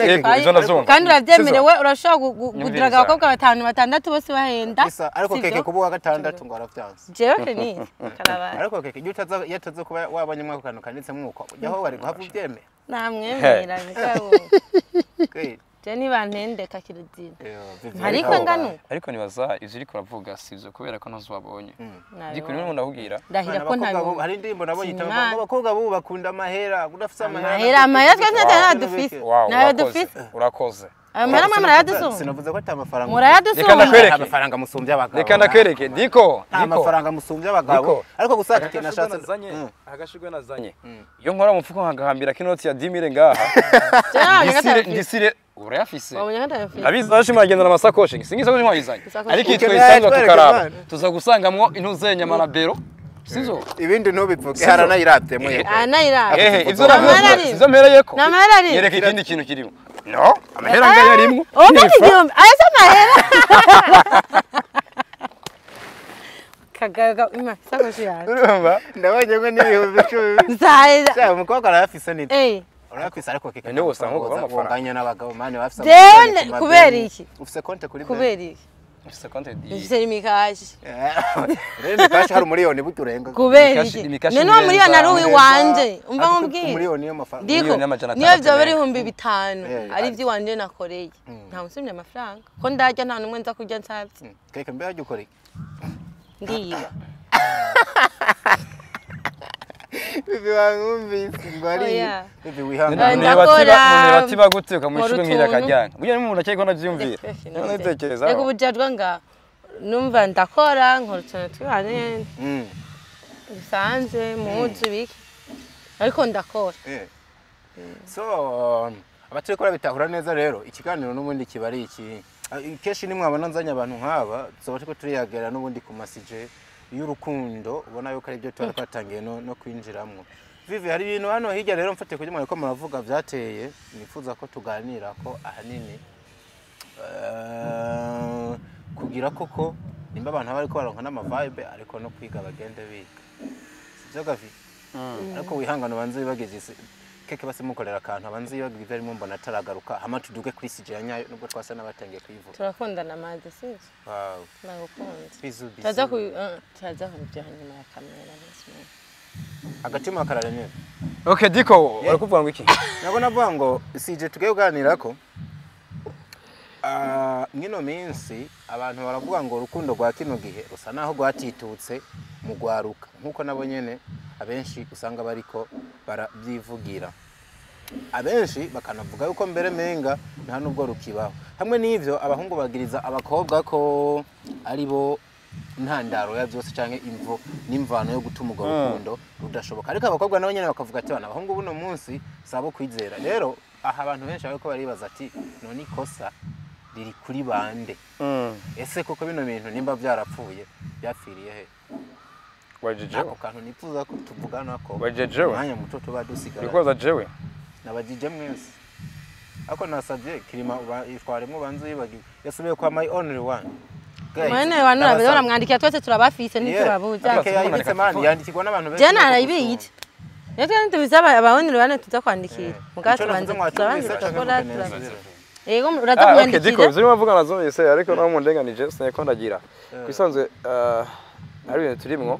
Speaker 2: kandi uravyemerewe urashobora kugudiraga abakobwa batanu batandatu bose bahenda.
Speaker 3: Ariko Keke kuba wa gatandatu ngo aravyanse.
Speaker 2: Jewe Kenny karabaye.
Speaker 3: Ariko Keke iyo utaza yataze kuba wabonye mwako kantu kanditse mwuko yaho wari guhava uvyemera.
Speaker 2: Namwemera mugabo. Je nibantendeka kiruzina. Ariko ngano.
Speaker 1: Ariko nibaza ivyo uriko uravuga sivyo kubera ko ntazwabonye. Diko niwe ndakubwira.
Speaker 2: Ndahira ko ntabwo.
Speaker 3: Hari indirimbo nabonye itaba ngo abakobwa bubu bakunda amahera, udafise amahera.
Speaker 2: Amahera amahera twese nta dufise. Nayo dufise.
Speaker 1: Urakoze.
Speaker 2: Amahera mwe murayadusumba.
Speaker 3: Sinavuze ko ata amafaranga.
Speaker 2: Murayadusumba.
Speaker 1: Reka ndakwereke.
Speaker 3: Amafaranga musumbya abagabo.
Speaker 1: Reka ndakwereke. Diko.
Speaker 3: Nta mafaranga musumbya abagabo. Ariko gusa nashatse
Speaker 1: agashurwe nazanye. Iyo nkora mu mfuko nkagahambira kinoti ya 10000 ngaha. Ndisire urayafise. Abizi bashima agenda n'amasakoshi. Singi sakoshi mwayizanye. Ariko itwe isanzwe tukaraba. Tuza gusangamwo intuzenya marabero. Sizo.
Speaker 3: Ibindi ntubivuge haranayiravye mwe.
Speaker 2: Anayirate.
Speaker 1: Ivyo navuze sizo mpereyeko. Yereka ikindi kintu kirimo. No, amahera ngayo yarimwo.
Speaker 2: Oh, igihumbi. Aya se amahera. Kagaga ima sakoshi yawe.
Speaker 1: Urumva?
Speaker 3: Ndabonye ngo n'ibihumbi 10.
Speaker 2: Nzaza.
Speaker 3: Sha umukobwa arayafise ni. Urafise ariko Keke.
Speaker 1: None usanga ngo amafaranga.
Speaker 3: Unganya n'abagabo mani bafise.
Speaker 2: Jewe kubera iki?
Speaker 3: Ufise konte kuri
Speaker 2: kubera iki?
Speaker 1: Ufise konte di.
Speaker 2: Ufise imikashi.
Speaker 3: Rero imikashi hari umuriyoni burya urenga.
Speaker 2: Kubera iki? None uwo miliyoni ari uwiwanje. Umva nkubwire.
Speaker 3: Umuriyoni y'amafaranga.
Speaker 2: Diko niyo vyoba ari 5000 ari ivy'iwanje nakoreye. Nta musumye amafaranga. Ko ndarya nta numwe nza kurya nsavye.
Speaker 3: Keke mbe hajya ukora iki?
Speaker 2: Ndiba.
Speaker 3: Bibi wankumvise ngo ari bibi wihangane.
Speaker 1: Niba gute ukamushurwe ngira kajyana. Burya n'umuntu akeye ko navyumvira. None
Speaker 2: Reka ubujajwa nga numva ndakora nkora utuntu twibanye. Bisanzwe muzi biki. Ariko ndakora.
Speaker 3: So abaturiko bitahura neza rero ikiganiro n'ubundi kibari iki. Kenshi nimwe abona nzanye abantu nk'aba tuzoba turiko turiyagera n'ubundi ku masije y'urukundo ubona yuko ari byo twari twatangiye no kwinjiramwo. Vivi hari ibintu hano hirya rero mfate kuri mwe ko muravuga byateye nifuza ko tuganira ko ahanini kugira koko nimba abantu bari ko baronka n'ama vibe ariko no kwiga bagende biga. Sivyo Gavi? Ariko wihangano banze bibageze Keke base mukorera akantu abanze yibagiwe ivyo arimo mbona ataragaruka hama tuduge kuri sije ya nyayo nubwo twasa n'abatangiye kuyivuga.
Speaker 2: Turakundana maze sivyo?
Speaker 3: Wow.
Speaker 2: Nagukunze.
Speaker 3: Bizu bizu.
Speaker 2: Turaza kubyo hanyuma ya kamera.
Speaker 3: Agatima kararemera.
Speaker 1: Okay Diko urakuvuga ngo iki?
Speaker 3: Nabwo navuga ngo sije tugiye kuganirako. Mwino minsi abantu baravuga ngo urukundo rwa kino gihe rusa naho rwatitutse mu gwaruka nkuko nabo nyene abenshi usanga bariko barabyivugira. Abenshi bakanavuga yuko mbere menga nta nubwo rukibaho. Hamwe n'ivyo abahungu bagiriza abakobwa ko ari bo ntandaro ya byose canke imvo n'imvano yo gutuma urwo rukundo rudashoboka. Ariko abakobwa nabo nyene bakavuga ati bana abahungu buno munsi sabo kwizera. Rero aha abantu benshi bariko baribaza ati none ikosa riri kuri bande? Ese koko bino bintu nimba byarapfuye byapfiriye he?
Speaker 1: Wajejewe
Speaker 3: ako kantu nifuza ko tuvugana ko
Speaker 1: wajejewe
Speaker 3: mwanya muto tuba dusigara
Speaker 1: bikoza jewe
Speaker 3: nabajije mwese. Ako nasabye kirima itwaremwo banze yibagiwe yasubiye kwa my only one.
Speaker 2: Mwene wanu rabera mwandikira twese turabafise ntiturabuza.
Speaker 3: Yandikirwa n'abantu benshi.
Speaker 2: Je narayibiyite. Natwe ntitubizaba abawonly one tuza kwandikira. Mugatwe banze tuzabanza gukora. Yego uraza kumwandikira.
Speaker 1: Okay, diko zirimo avuga nazo yese ariko naho mundenganije sineko ndagira. Kwisanzwe ari ibintu turimwo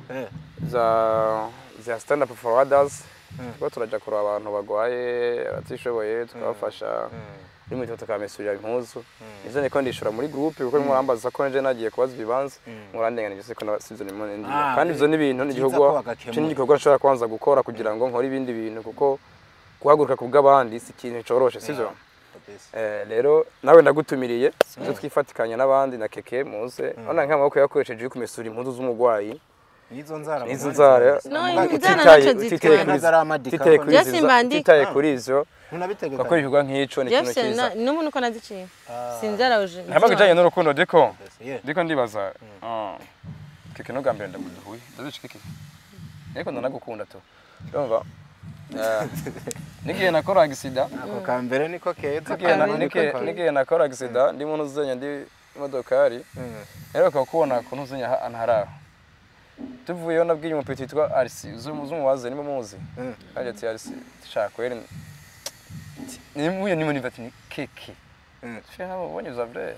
Speaker 1: za stand up for others. Tuba turaja kuraba abantu bagwaye abatishoboye tukabafasha. Rimwe tukamesurira impuzu. Ivyo niko ndishura muri groupe kuko murambaza ko nje nagiye kubaza ibibanza murandenganije siko nabasizo ni ndi. Kandi ivyo ni ibintu n'igikorwa n'igikorwa nshobora kwanza gukora kugira ngo nkore ibindi bintu kuko guhaguruka kubw'abandi si ikintu coroshe sivyo? Rero nawe ndagutumiriye cyo twifatikanya n'abandi na keke muze ona nk'amaboko yakoresheje kumesura impuzu z'umugwayi
Speaker 3: nizo nzara
Speaker 1: titaye kuri izo unabiteguye ibikorwa nk'ico ni ikintu cyiza
Speaker 2: n'umuntu uko naziciye sinzara uje
Speaker 1: ntabwo kijanye n'urukundo diko diko ndibaza keke no gambere ndaguduhuye ndabici keke ariko ndanagukunda tu urumva nigiye nakora accident
Speaker 3: ako kambere niko keza
Speaker 1: nigiye nakora accident ndi muntu uzenya ndi imodokari rero kubona kuntu uzenya antaraho tuvuyeyo nabwiye umupeti witwa Arsi uzumubaze niba muzi kandi ati Arsi shaka kweri nimuye ni munivati ni keke shaka ubonye za vrai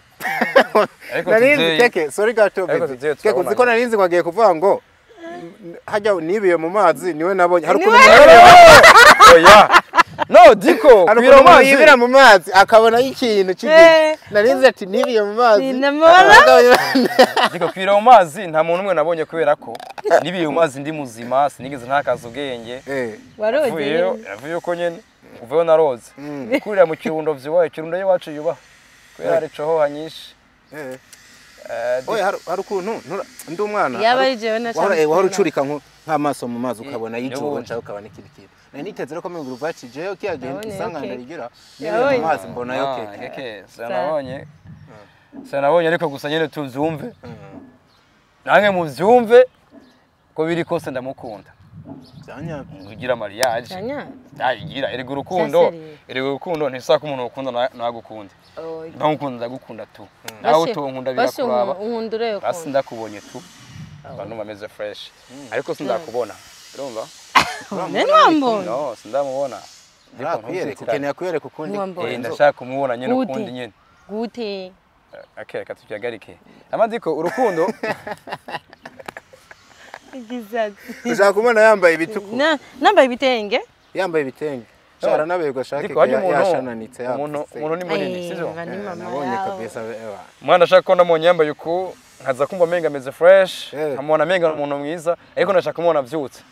Speaker 3: ariko narinzi keke sorry gato keke uziko narinzi kwagiye kuvuga ngo hajya nibiye mu mazi niwe nabonye hari ukuntu
Speaker 1: oya no diko kwira amazi
Speaker 3: yibira mu mazi akabona ikintu kigiye narinzi ati nibiye mu mazi
Speaker 1: diko kwira mu mazi nta muntu umwe nabonye kubera ko nibiye mu mazi ndi muzima sinigeze ntakaza ubwenge waroze ko nyene uveyo naroze kurira mu kirundo vyiwaye kirundo yacu yuba kubera ari cohoha nyinshi
Speaker 3: oya hari ukuntu ndi umwana wahora ucurika nk'amaso mu mazi ukabona yijuba cyangwa ukabona ikindi kintu nari niteze ko mu vacijeyo kiyagiye isangano rigira nibiye mu mazi mbona yo
Speaker 1: keke sinabonye ariko gusa nyene tuvyumve nange muvyumve ko biri kose ndamukunda kugira mariage ayigira erega urukundo ntisaka umuntu ukunda nagukunda ndamukunda ndagukunda tu nawe utonkunda birakuraba basi ndakubonye tu abantu bameze fresh ariko sindakubona urumva
Speaker 2: ntiwambona
Speaker 1: no sindamubona
Speaker 3: ukeneye kuyereka ukundi
Speaker 1: ndashaka kumubona nyene ukundi nyene
Speaker 2: gute
Speaker 1: okay reka tuvyagarike amandiko urukundo
Speaker 3: ushaka kumubona yambaye ibituku
Speaker 2: nambaye ibitenge
Speaker 3: yambaye ibitenge shara naberwa shake yashananitse
Speaker 1: umuntu ni munini sivyo
Speaker 3: nabonye kabisa
Speaker 1: mwana ashaka ko ndamubonye yambaye uku nkaza kumva amenga ameze fresh nkamubona amenga umuntu mwiza ariko ndashaka kumubona avyutse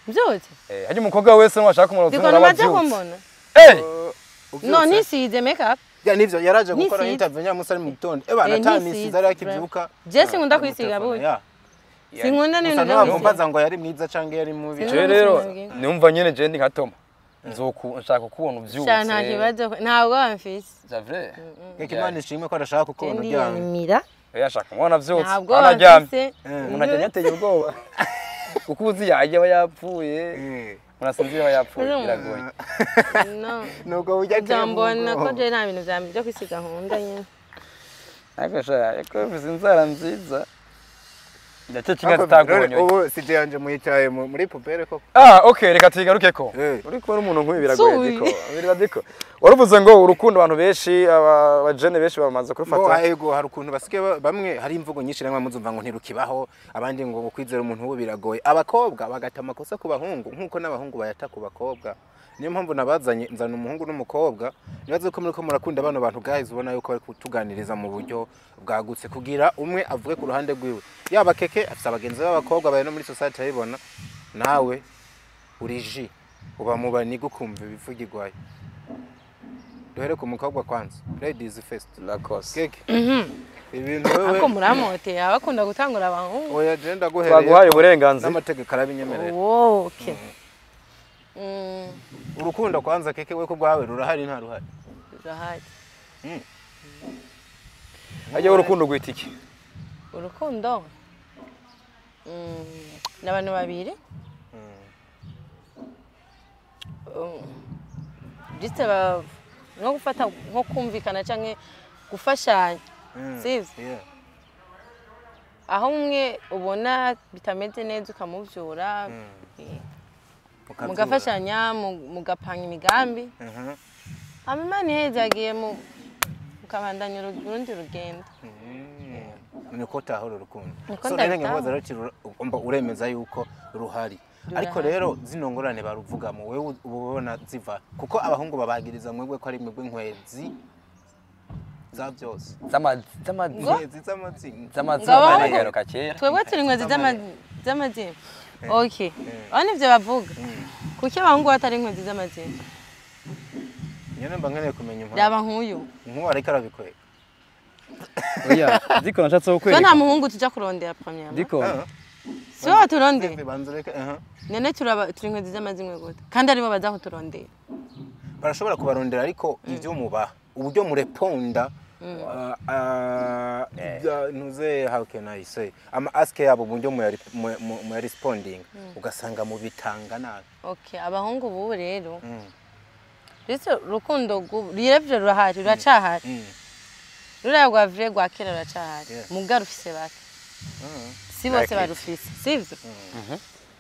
Speaker 2: mbyutse
Speaker 1: hajya umukobwa wese washaka kumubona
Speaker 2: avyutse no nisize make up
Speaker 3: ya nivyo yaraje gukora interview nyamusa ari mu gitondo eba natanisize ari akivyuka
Speaker 2: je sinkunda kwisiga buye sinkunda n'ibintu
Speaker 3: byo mbaza ngo yari mwiza canke yari mubi
Speaker 1: je rero numva nyene je ndi nka Toma nshaka kukubona uvyutse
Speaker 2: nta kibazo ntabwo bamfise
Speaker 1: c'est vrai
Speaker 3: keke Imana ishimwe ko arashaka kukubona
Speaker 2: uryamye
Speaker 1: oya ashaka kumubona avyutse
Speaker 2: ntabwo bamfise
Speaker 1: umuntu ajya yateye ubwoba kuko uzi yaje aba yapfuye unasinzira aba yapfuye biragoye
Speaker 2: no
Speaker 3: nuko ujya
Speaker 2: mbona ko je nta bintu vyambye byo kwisiga nkunda nyene
Speaker 1: ariko sha ariko mfise inzara nziza ndacyo zitagonyoye
Speaker 3: ubu sije yanje muyicaye muri poubelle koko
Speaker 1: okay reka tuyigarukeko uri kubona umuntu nk'uyu biragoye diko diko waruvuze ngo urukundo abantu benshi abajene benshi bamaze kurufata
Speaker 3: ego hari ukuntu basike bamwe hari imvugo nyinshi namwe muzumva ngo ntirukibaho abandi ngo kwizera umuntu ubu biragoye abakobwa bagata amakosa ku bahungu nkuko n'abahungu bayata ku bakobwa niyo mpamvu nabazanye nzana umuhungu n'umukobwa nibaze ko muriko murakunda bano bantu guys ubona yuko bari kutuganiriza mu buryo bwagutse kugira umwe avuge ku ruhande rwiwe yaba keke afise abagenzi b'abakobwa bari no muri society ayibona nawe uri uba mu baniga ukumva ibivugirwayo duhere ku mukobwa kwanza ladies first
Speaker 1: Lacoste
Speaker 3: keke ibintu wewe
Speaker 2: ako muramoteye abakunda gutangura abahungu
Speaker 3: oya je ndaguhereye
Speaker 1: baguhaye uburenganzira
Speaker 3: n'amategeko arabinyemerera
Speaker 2: okay
Speaker 3: urukundo kwanza keke we ko rwawe rurahari nta ruhari
Speaker 2: rurahari
Speaker 1: ajya urukundo gwita iki
Speaker 2: urukundo n'abantu babiri juste nko gufata nko kumvikana canke gufashanya sivyo aho umwe ubona bitameze neza ukamuvyura mugafashanya mugapanga imigambi Imana ihezagiye Tukabandanya urundi rugendo.
Speaker 3: Niko tahoro urukundo. So rero nkibaza rero ugomba uremeza yuko ruhari. Ariko rero zino ngorane baruvugamo wewe ubona ziva kuko abahungu babagiriza mwebwe ko ari mwebwe nkwezi za byose.
Speaker 1: Z'amazima kera.
Speaker 2: Twebwe turi nkwezi z'amazima. Okay. Aho nivyo bavuga. Kuki abahungu batari nkwezi z'amazima?
Speaker 3: Nyene mba nkeneye kumenya impamvu.
Speaker 2: Yaba nkuyu.
Speaker 3: Nkuyu ariko arabikwega.
Speaker 1: Oya, Diko nashatse kukwereka.
Speaker 2: Nta muhungu tuja kurondera première.
Speaker 1: Diko.
Speaker 2: Si turondera. Nene turaba turi nkwezi z'amazimwe gute. Kandi aribo baza kuturondera.
Speaker 3: Barashobora kubarondera ariko ivyo mubaha, uburyo mureponda ntuze how can I say ama ask yabo uburyo mu responding ugasanga mubitanga nabi.
Speaker 2: Okay, abahungu bubu rero. Rero rukundo rurevye rurahari ruracahari. Ruriya rwa vrai rwa kera ruracahari. Muga rufise bake. Si bose barufise, sivyo?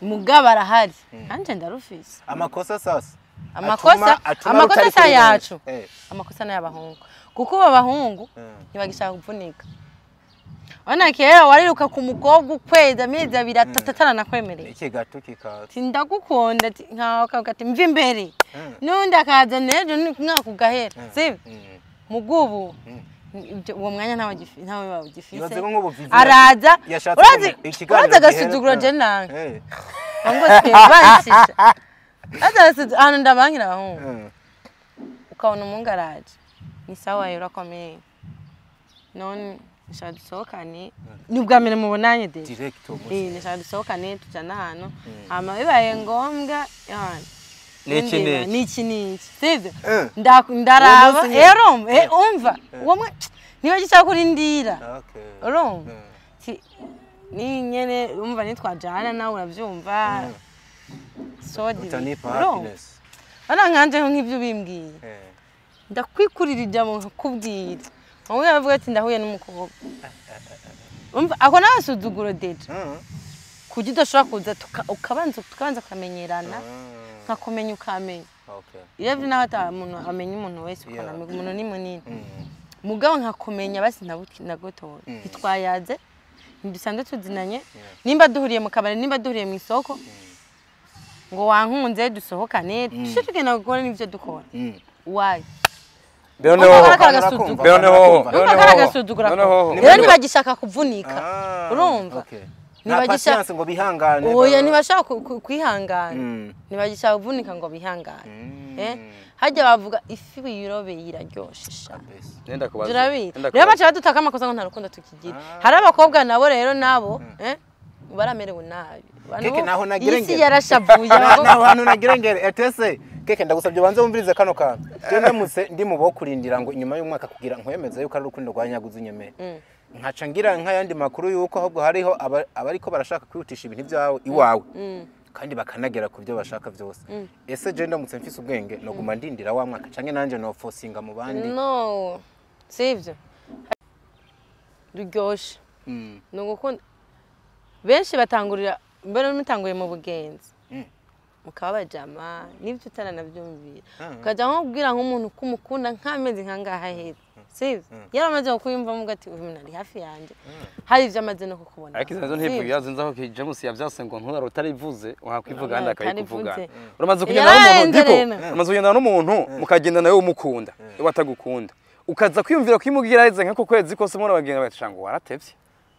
Speaker 2: Muga barahari. Anje ndarufise.
Speaker 3: Amakosa sasa.
Speaker 2: Amakosa sa yacu. Amakosa n'ayabahungu. Kuko abahungu ntibagishaka kuvunika. Ona kera wariruka ku mukobwa ukwezi amezi abiri atatu ataranakwemereye.
Speaker 3: Iki gato kikaza.
Speaker 2: Ndagukunda nkawe akavuga ati mva imbere. N'undi akaza n'ejo umwaka ugahera. Sivyo? Mugubu uwo mwanya ntawe bagifise. Araza urazi agasuzuguro je nange. Ngo sibanshisha. Aza ahantu ndabankira abahungu. Ukabona umuhungu araje. Ni sawa urakomeye. None nshaka dusohokane. Ni ubwa mbere mubonanye de.
Speaker 3: Direct
Speaker 2: nshaka dusohokane tujana ahantu. Hama bibaye ngombwa
Speaker 1: Niki
Speaker 2: niki niki. Sivyo? Ndaraba umva. Uwo mwe niba gishaka kurindira.
Speaker 3: Okay.
Speaker 2: Urumva? Ni nyene umva nitwajana nawe uravyumva. So
Speaker 3: utanipa happiness.
Speaker 2: Ana nkanje nk'ivyo bimbwiye. Ndakwikurira ijambo nkakubwira. Bamwe bavuga ati ndahuye n'umukobwa. Umva ako n'abasuzuguro deje. Kuki udashobora kuza ukabanza tukabanza kamenyerana. Nkakumenya ukamenya.
Speaker 3: Okay.
Speaker 2: Iyo naho ata muntu amenya umuntu wese ukanamenya umuntu ni munini. Mugabo nkakumenya basi nagotora. Ntitwayaze ntidusanzwe tuzinanye. Nimba duhuriye mu kabari nimba duhuriye mu isoko. Ngo wankunze dusohokane tuje tugenda gukora n'ivyo dukora. Why? Rero ntibagishaka kuvunika. Urumva?
Speaker 3: Ntibagishaka ngo bihangane.
Speaker 2: Oya ntibashaka kwihangana. Ntibagishaka kuvunika ngo bihangane. Hajya bavuga ifi wiyirobeye iraryoshe. Rero baca badutaka amakosa ngo nta rukundo tukigira. Hari abakobwa nabo rero nabo baramerewe nabi.
Speaker 3: Keke naho nagirengere.
Speaker 2: Isi yarashavuye.
Speaker 3: Naho hantu nagirengere etese. Keke ndagusabye banze wumvirize kano kantu. Je ndamutse ndi mu bo kurindira ngo inyuma y'umwaka kugira nkwemeze yuko ari urukundo rwa nyaguzi nyemere. Nkaca ngira nk'ayandi makuru yuko ahubwo hariho abariko barashaka kwihutisha ibintu byawe iwawe. Kandi bakanagera ku byo bashaka byose. Ese je ndamutse mfise ubwenge no guma ndindira wa mwaka canke nanje no forcinga mu bandi.
Speaker 2: No. Sivyo. Ruryoshe. No gukunda benshi batangurira mbere mutanguye mu bugenzi. Mukaba bajama nibyo utaranabyumvira. Ukaja nko kubwira nk'umuntu kumukunda nk'amezi nkangaha heza. Sivyo? Yaramaze kuyumva muga ati uyu muntu ari hafi yanje. Hari ivyo amaze no kukubona.
Speaker 1: Ariko izo ntivuga yazinza ko James yavyase ngo ntura utarivuze wakwivuga kandi akayikuvuga. Uramaze kugenda n'umuntu diko. Uramaze kugenda n'umuntu mukagenda nawe umukunda. We batagukunda. Ukaza kwiyumvira kwimubwira heze nk'ako kwezi kose mubona bagenda batashanga waratevye.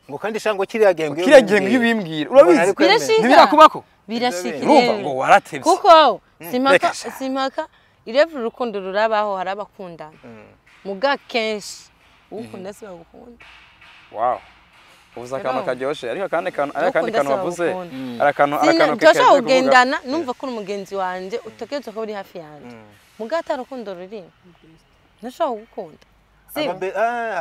Speaker 3: Ngo kandi shango kiriya gengo
Speaker 1: kiriya gengo ibimbwira urabizi ntibirakubako
Speaker 2: birashikira
Speaker 1: urumva ngo waratevye
Speaker 2: kuko simpaka irevu urukundo rurabaho harabakundana muga kenshi ukunda si bagukunda.
Speaker 1: Wow, uvuze akantu karyoshe ariko akandi kantu akandi kantu wavuze arakantu akantu
Speaker 2: keke kugendana numva ko umugenzi wanje utekereza ko uri hafi yanje muga atarukundo ruri ntushobora gukunda.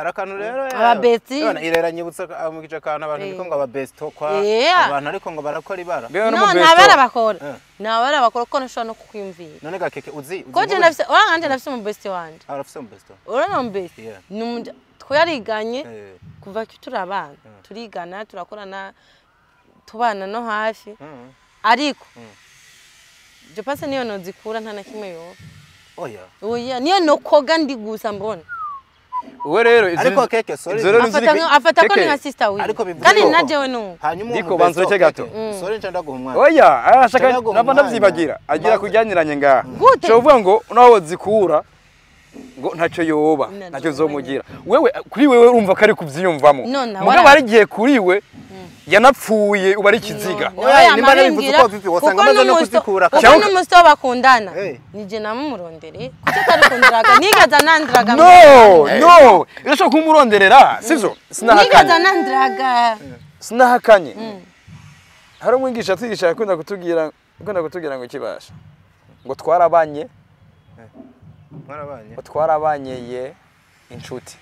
Speaker 3: Arakantu rero
Speaker 2: ababesti
Speaker 3: irera nyibutsa amugije akantu abantu niko ngo ababesto kwa abantu ariko ngo barakora ibara.
Speaker 2: No ntabara bakora. Ntabara bakora ko nashobora no kukwiyumvira.
Speaker 3: None gakeke uzi
Speaker 2: ko je nafise oranganje nafise mu best wanje.
Speaker 3: Arafise mu best.
Speaker 2: Urana mu best. Ni twayariganye kuva turi abana. Turigana turakorana tubana no hafi. Ariko je pense niyo nozikura nta na kimwe yo.
Speaker 3: Oya.
Speaker 2: Oya niyo no koga ndi gusa mbona.
Speaker 1: Uwe rero
Speaker 3: Ariko Keke, sorry.
Speaker 2: Afata ko ni nka sister wiwe. Kandi na jewe nuko.
Speaker 1: Diko banza ureke gato.
Speaker 3: Sorry nca ndaguha umwanya.
Speaker 1: Oya, arashaka nava ndavyibagira. Agira kujyaniranye ngaha. Cyo uvuga ngo naho zikura ngo ntacyo yoba, ntacyo zomugira. Wewe kuri wewe urumva ko ari kuvyiyumvamo. Mugabo ari gihe kuri we yanapfuye uba ari kiziga.
Speaker 3: Oya, nimba nabivuze uko vipi wasanga amaze no kuzikura.
Speaker 2: Kuko n'umusito bakundana. Nije namumurondere. Kuki atari kundiraga? Nigaza nandiraga.
Speaker 1: No, no. Irashobora kumuronderera, sivyo? Sinahakanye.
Speaker 2: Nigaza nandiraga.
Speaker 1: Sinahakanye. Hari umwigisha atwigisha akunda kutubwira ngo kibasha. Ngo twarabanye.
Speaker 3: Mwarabanye.
Speaker 1: Ngo twarabanyeye inshuti.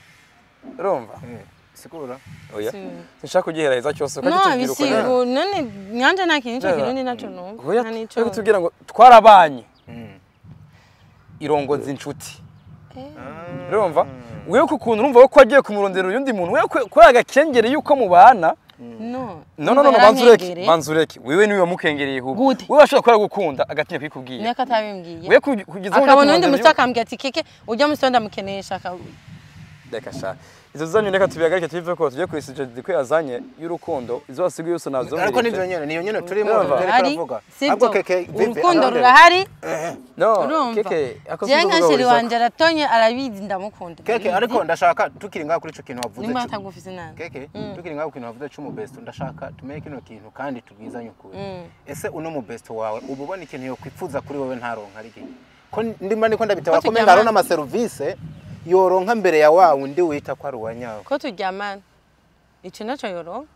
Speaker 1: Urumva?
Speaker 3: Sigura.
Speaker 1: Oya. Sinshaka kugihereza cyose uko kitubwira uko.
Speaker 2: No, none nyanje nta kintu cyo kirundi naco numva.
Speaker 1: Nta nico. Kutubwira ngo twarabanye. Irongoza inshuti. Urumva? Wewe kukuntu urumva ko agiye kumurondera uyundi muntu, wewe ko agakengere yuko mubana.
Speaker 2: No.
Speaker 1: No no no banzureke. Wewe niwe wamukengereye hubo. Wewe ashobora kuba gukunda agatinya kwikubwira.
Speaker 2: Neka atabimbwiye.
Speaker 1: Wewe kugeza
Speaker 2: akabona undi musito akambwira ati Keke ujya musito ndamukenesha aka.
Speaker 1: Reka sha. Izo zanyu reka tubihagarike tubive ko tujye kwisije dikwe azanye y'urukundo izo wasiguye yose nazo.
Speaker 3: Ariko nivyo nyene niyo nyene turimo turavuga.
Speaker 2: Ahubwo Keke urukundo rurahari.
Speaker 1: No, Keke
Speaker 2: akoze nka sheri wanje aratonye arabizi ndamukunda.
Speaker 3: Keke ariko ndashaka tukiri ngaho kuri ico kintu wavuze.
Speaker 2: Nimba atagufise nani.
Speaker 3: Keke tukiri ngaho kintu wavuze cy'umu best ndashaka tumenye kino kintu kandi tubwizanye ukuri. Ese uno mu best wawe ubu ubona ikintu yo kwipfuza kuri wewe ntaronka ari iki? Ko ndimba niko ndabitaba ko menga arona ama service yoronka mbere ya wa undi wita ko ari uwanyawe.
Speaker 2: Ko turyamana ico naco yoronka.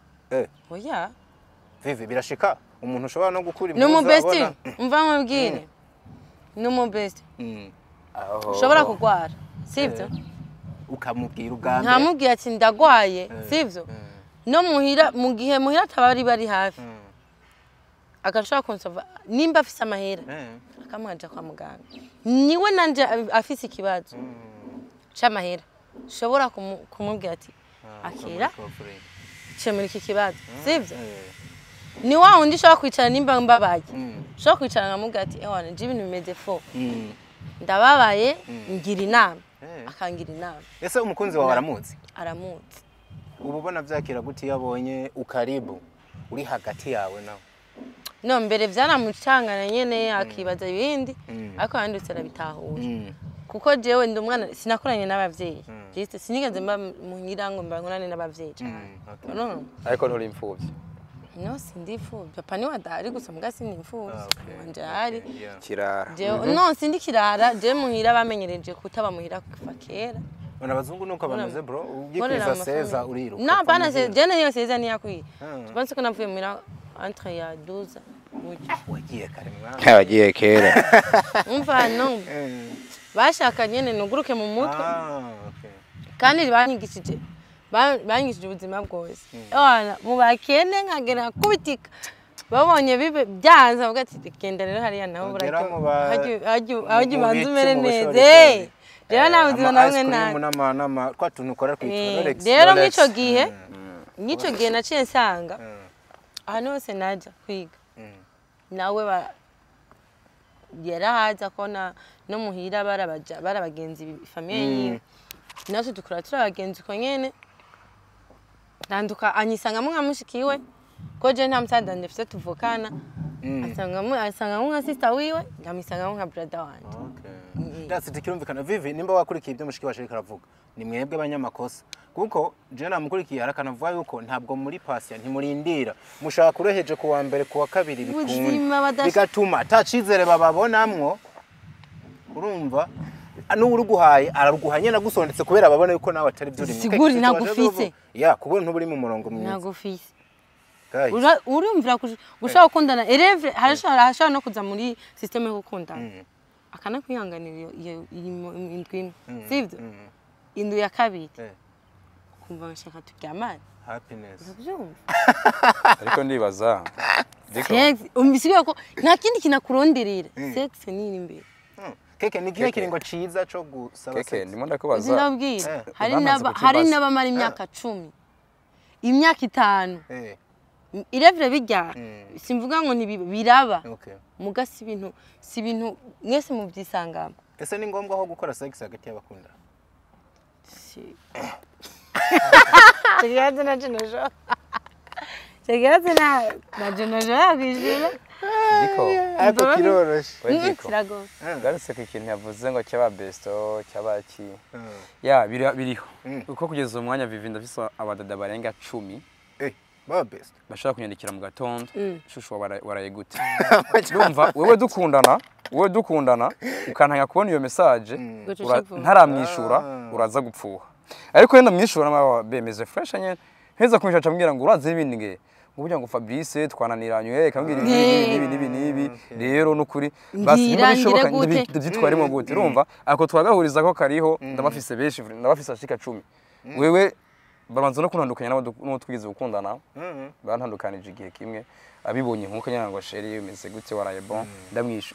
Speaker 2: Oya.
Speaker 3: Vivi birashika umuntu ushobora no gukura impuzu.
Speaker 2: Ni mu best umva nkubwire. Ni mu best. Ushobora kugwara sivyo?
Speaker 3: Ukamubwira ubwa mbere.
Speaker 2: Nkamubwira ati ndagwaye sivyo? No muhira mu gihe muhira atabari bari hafi. Agashobora kunsova nimba afise amahera. Akamwaja kwa muganga. Niwe nanje afise ikibazo. Chamahera shobora kumubwira ati akira cemura iki kibazo sivyo? Ni wa undi shobora kwicara nimba mbabaye shobora kwicara nkamubwira ati ewana je ibintu bimeze fo ndababaye ngira inama akangira inama.
Speaker 3: Ese umukunzi wawe aramuzi?
Speaker 2: Aramuzi.
Speaker 3: Ubu ubona vyakira gute yabonye ukaribu uri hagati yawe nawe?
Speaker 2: No mbere vyaramucangana nyene akibaza ibindi ariko yandutse arabitahura. Kuko jewe ndi umwana sinakoranye n'abavyeyi. Juste sinigeze mba muhira ngo mba nkorane n'abavyeyi cyane. No.
Speaker 1: Ariko nturi imfuvyi.
Speaker 2: No sindi imfuvyi. Papa ni wadari gusa muga sindi imfuvyi. Wanje ari
Speaker 1: kirara.
Speaker 2: Jewe no sindi kirara, jewe muhira bamenyereje kutaba muhira kuva kera.
Speaker 3: Ona abazungu nuko bameze bro, ugikwiza seza uriruka.
Speaker 2: No bana se jene niyo seza ni yakwiye. Tubanse ko navuye muhira entre ya 12.
Speaker 3: Wagiye kare mwana.
Speaker 1: Wagiye kera.
Speaker 2: Umva no. Bashaka nyene nuguruke mu mutwe. Kandi banyigishije ubuzima bwose. Ewana mu bakene nkagera kubitika. Babonye bibe byanze bavuga ati genda rero hariya naho buracyo. Hajyu banze umere neza. Rero nta buzima namwe nta.
Speaker 3: Nama twa tuntu ukora kwitwa Rolex.
Speaker 2: Rero mw'ico gihe naciye nsanga ahantu hose naja kwiga. Nawe yarahaza ko no muhira barabagenzi famille yiwe. Natwe dukura turabagenzi uko nyene. Ndanduka anyisangamo nka mushikiwe ko je nta musaza ndafise tuvukana. Asangamo nka sister wiwe ndamisangamo nka brother wanje.
Speaker 3: That's it kirumvikana. Vivi nimba wakurikiye ibyo mushiki wacu ariko aravuga ni mwebwe abanyamakosa kuko je namukurikiye arakanavuga yuko ntabwo muri patient ntimurindira mushaka kureheje kuwa mbere kuwa kabiri bikunda bigatuma atacizere bababonamwo urumva n'uruguhaye araruguhanye nagusondetse kubera babona yuko nawe atari byo urimo.
Speaker 2: Siguri nagufise.
Speaker 3: Ya kubona ntuburi mu murongo mwiza.
Speaker 2: Nagufise. Urumvira gushaka gukundana erevre harashobora no kuza muri systeme yo gukundana. Akana kwihanganira iyo indwi imwe sivyo? Indwi ya kabiri kumva nshaka turyamane.
Speaker 3: Happiness.
Speaker 1: Ariko ndibaza
Speaker 2: sex umbisibe ko nta kindi kinakuronderera sex ni imbere.
Speaker 3: Keke ni kihe kiringo ciza co gusaba sex?
Speaker 1: Keke ndimo ndakubaza.
Speaker 2: Ndabwira hari n'abamara imyaka 10 imyaka 5 irevre bijya simvuga ngo ni biraba muga si ibintu mwese mubyisangamo.
Speaker 3: Ese ni ngombwa ho gukora sex hagati y'abakunda?
Speaker 2: Ati Kibazo naco nojo. Kibazo na naco nojo yakwishura.
Speaker 1: Diko
Speaker 3: ariko kiroroshe.
Speaker 2: Kiragoye.
Speaker 1: Garutse ku kintu yavuze ngo cyaba besto cyaba ki. Ya biriho. Uko kugeza umwanya Vivi ndafise abadada barenga 10.
Speaker 3: Baba best.
Speaker 1: Bashaka kunyandikira mu gatondo. Shushu waraye gute. Ndumva wewe dukundana ukantanya kubona iyo message ntaramwishura uraza gupfuha. Ariko yenda mwishura n'aba bemeze fresh nyene. Heza kumwisha camubwira ngo urazi ibindi nge. Ngo ngo Fabrice twananiranywe kambwira ibi nibi nibi rero nukuri basi niba bishoboka ndabyitwarimo gute urumva ako twagahuriza ko kariho ndabafise benshi ndabafise ashika 10 wewe babanza no kuntandukanya nabo twigize gukundana bantandukanije igihe kimwe abibonye nkuko nyana ngo chérie umeze gute waraye bon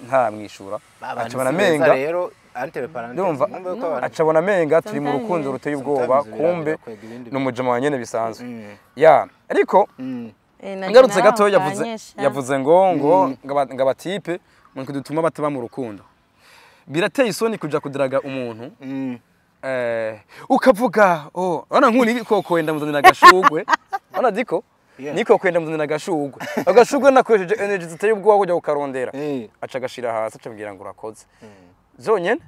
Speaker 1: ntaramwishura acabona menga
Speaker 3: rero entre parenthèses
Speaker 1: acabona menga turi mu rukundo ruteye ubwoba kumbe n'umujama wa nyene bisanzwe ya ariko ngarutse gato yavuze ngo ngabatipe ngo dutuma bataba mu rukundo birateye isoni kuja kudiraga umuntu ukavuga oh ona nkuni koko wenda muzanira gashugwe ona diko niko kwenda muzanira gashugwe agashugwe nakoresheje energy ziteye ubwoba kujya ukarondera aca gashira hasi acabwira ngo urakoze zonyene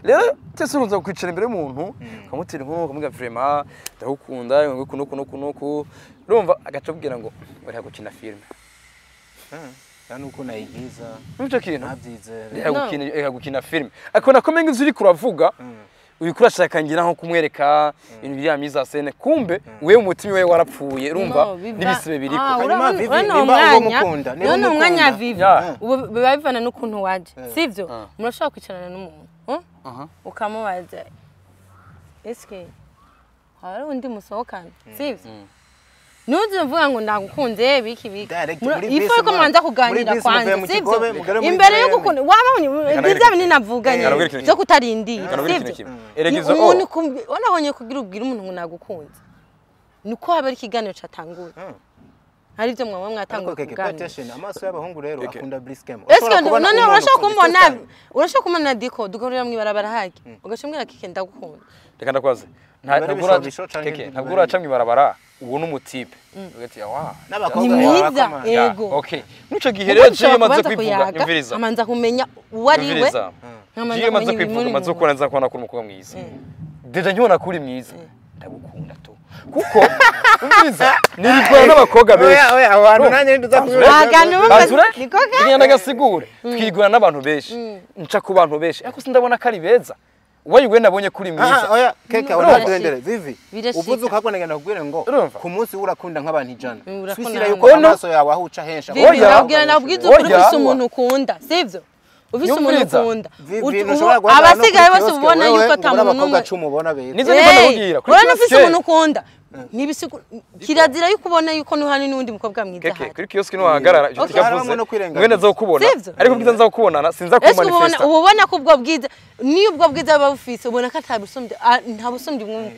Speaker 1: rero tese urunza kwicara imbere y'umuntu ukamutira inkuru ukamubwira vraiment ndagukunda ngo kuno kuno kuno urumva agaca abwira ngo uri gukina filme
Speaker 3: nuko nayigiza
Speaker 1: nico kintu
Speaker 3: nabyizere
Speaker 1: reka gukina filme akona komenga ivyo uriko uravuga uriko urashaka ngira nko kumwereka ibintu bya miza sene kumbe wewe umutima wewe warapfuye urumva n'ibisibe biriko
Speaker 3: hanyuma Vivi nimba uwo mukunda
Speaker 2: none umwanya Vivi ubu biba bivana n'ukuntu waje sivyo murashobora kwicarana n'umuntu ukamubaza eske hari undi musohokana sivyo nuzi mvuga ngo ndagukunze biki biki ifo ko mwanza kuganira kwanza sivyo imbere yo gukunda wabonye bivya binini navuganye byo kutarindira sivyo umuntu wanabonye kugira ubwira umuntu ngo nagukunze nuko haba ari ikiganiro catanguye hari ibyo mwaba mwatanguye kuganira
Speaker 3: amaso y'abahungu rero akunda briscam
Speaker 2: none urashobora kumubona diko dukorera mu ibarabara hake ugashumbwira kike ndagukunda
Speaker 1: reka ndakwaze ntabwo uraca mu ibarabara uwo n'umutipe ugati wa
Speaker 2: ni mwiza yego
Speaker 1: okay muco gihe rero je maze kwivuga imviriza
Speaker 2: amanza kumenya uwo ari we
Speaker 1: je maze kwivuga maze kubona nza kubona kuri umukobwa mwiza deja nkibona kuri mwiza ndagukunda to kuko umviza nirigora n'abakobwa benshi
Speaker 3: oya abantu nanye nduza
Speaker 1: kubibona nagasigure twigora n'abantu benshi nca ku bantu benshi ariko sindabona kari beza wewe nabonye kuri mwiza
Speaker 3: oya keke unagendere Vivi uvuze ukabona ngenda kubwira ngo ku munsi urakunda nk'abantu 100 swisira yuko amaso yawe aho uca hensha
Speaker 2: oya nabwiza ukuri ufise umuntu ukunda sivyo ufise umuntu ukunda abasigaye bose ubona yuko atamuntu
Speaker 3: n'umwe ubona beza
Speaker 1: nizo niko ndabwira
Speaker 2: urabona ufise umuntu ukunda nibisiku kirazira yuko ubona yuko nuhani n'undi mukobwa mwiza
Speaker 1: keke kuri kioski no hagarara icyo tikavuze mwene nzo kubona ariko bwiza nzo kubonana sinza ku manifesta
Speaker 2: ubu ubona ko ubwo bwiza ni ubwo bwiza baba bufise ubona ko atabusumbye nta busumbye
Speaker 1: umwe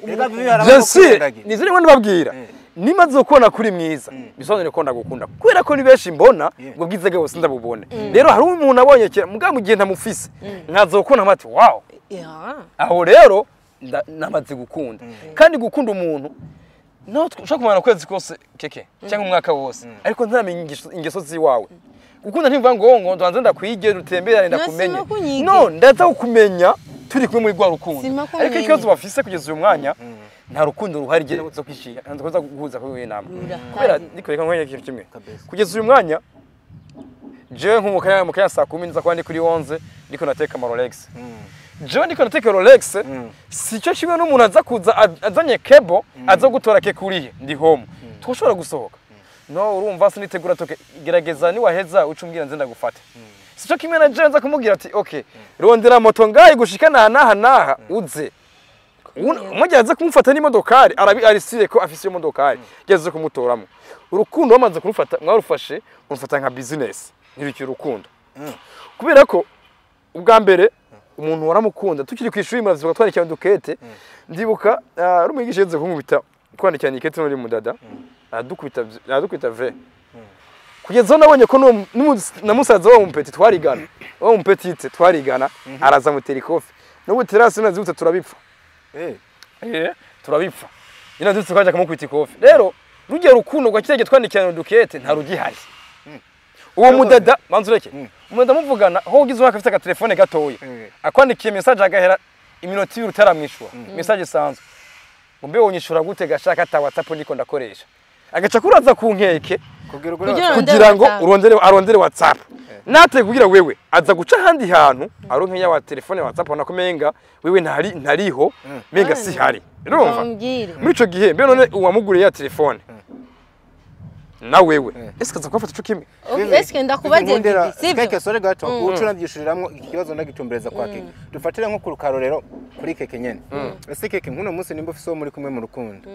Speaker 1: nizo nimwe ndababwira nimaze kubona kuri mwiza bisobanure ko ndagukunda kubera ko ni benshi mbona ubwo bwiza bwose ndabubone rero hari umuntu abonye kera mugabo mugihe ntamufise nkazokubona mpati wow aho rero namaze gukunda kandi gukunda umuntu no ushaka kumara kwezi kose keke cyangwa umwaka wose ariko ntaramenya ingeso ziwawe gukunda ntimvuga ngo ngo ndanze ndakwige rutemberane ndakumenye no ndaza kukumenya turi kumwe muri rwa rukundo ariko ikibazo bafise kugeza uyu mwanya nta rukundo ruhari genda zo kwishiga nza guhuza kuri wewe namwe kubera nikoreka nkwenye ikintu kimwe kugeza uyu mwanya jewe nk'umukaya mu kaya saa 10 nza kwandi kuri 11 ndiko nateka ama Rolex jewe ndiko nateka Rolex si cyo kimwe n'umuntu aza kuza azanye kebo aza gutora ke kuriye ndi home twoshobora gusohoka no urumva sinitegura toke gerageza ni waheza ucumbwira nze ndagufata si cyo kimwe na jewe nza kumubwira ati okay rondera moto ngayi gushika naha naha uze umujya aza kumufata n'imodokari arisire ko afise iyo modokari geze kumutoramo urukundo bamaze kurufata mwarufashe urufata nka business ntibikiri urukundo kubera ko ubwa mbere umuntu waramukunda tukiri ku ishuri murazibuka twandikirana udukete ndibuka ari umwigisha yeze kunkubita twandikirana ikete n'uri mudada aradukubita ve kugeza aho nabonye ko na musaza wa mupeti twarigana wa mupetite twarigana araza mutera ikofi n'ubu terasi nazibutse turabipfa Turabipfa ino ndetse tukaja kumukwita ikofi rero rugiye rukundo kwa kirege twandikirana dukete nta rugihari. Uwo mudada manzureke umudada muvugana ho ugize umwaka afite agatelefone gatoya akwandikiye message agahera iminota ibiri utaramwishura message isanzwe ngo mbe wonyishura gute gashaka ata WhatsApp niko ndakoresha agaca kuraza ku nkeke kugira ngo urondere WhatsApp nate kugira wewe aza guca handi hantu aronke ya wa telefone WhatsApp nakumenga wewe ntari ntariho menga si hari urumva muri ico gihe mbe none uwamuguriye ya telefone na wewe eske aza kwafata ico kimwe
Speaker 2: eske ndakubaze
Speaker 3: sivyo keke sore gato ucura byishuriramo ikibazo ndagitumbereza kwa keke dufatire nko ku rukarorero kuri keke nyene ese keke nkuno munsi nimba ufise muri kumwe mu rukundo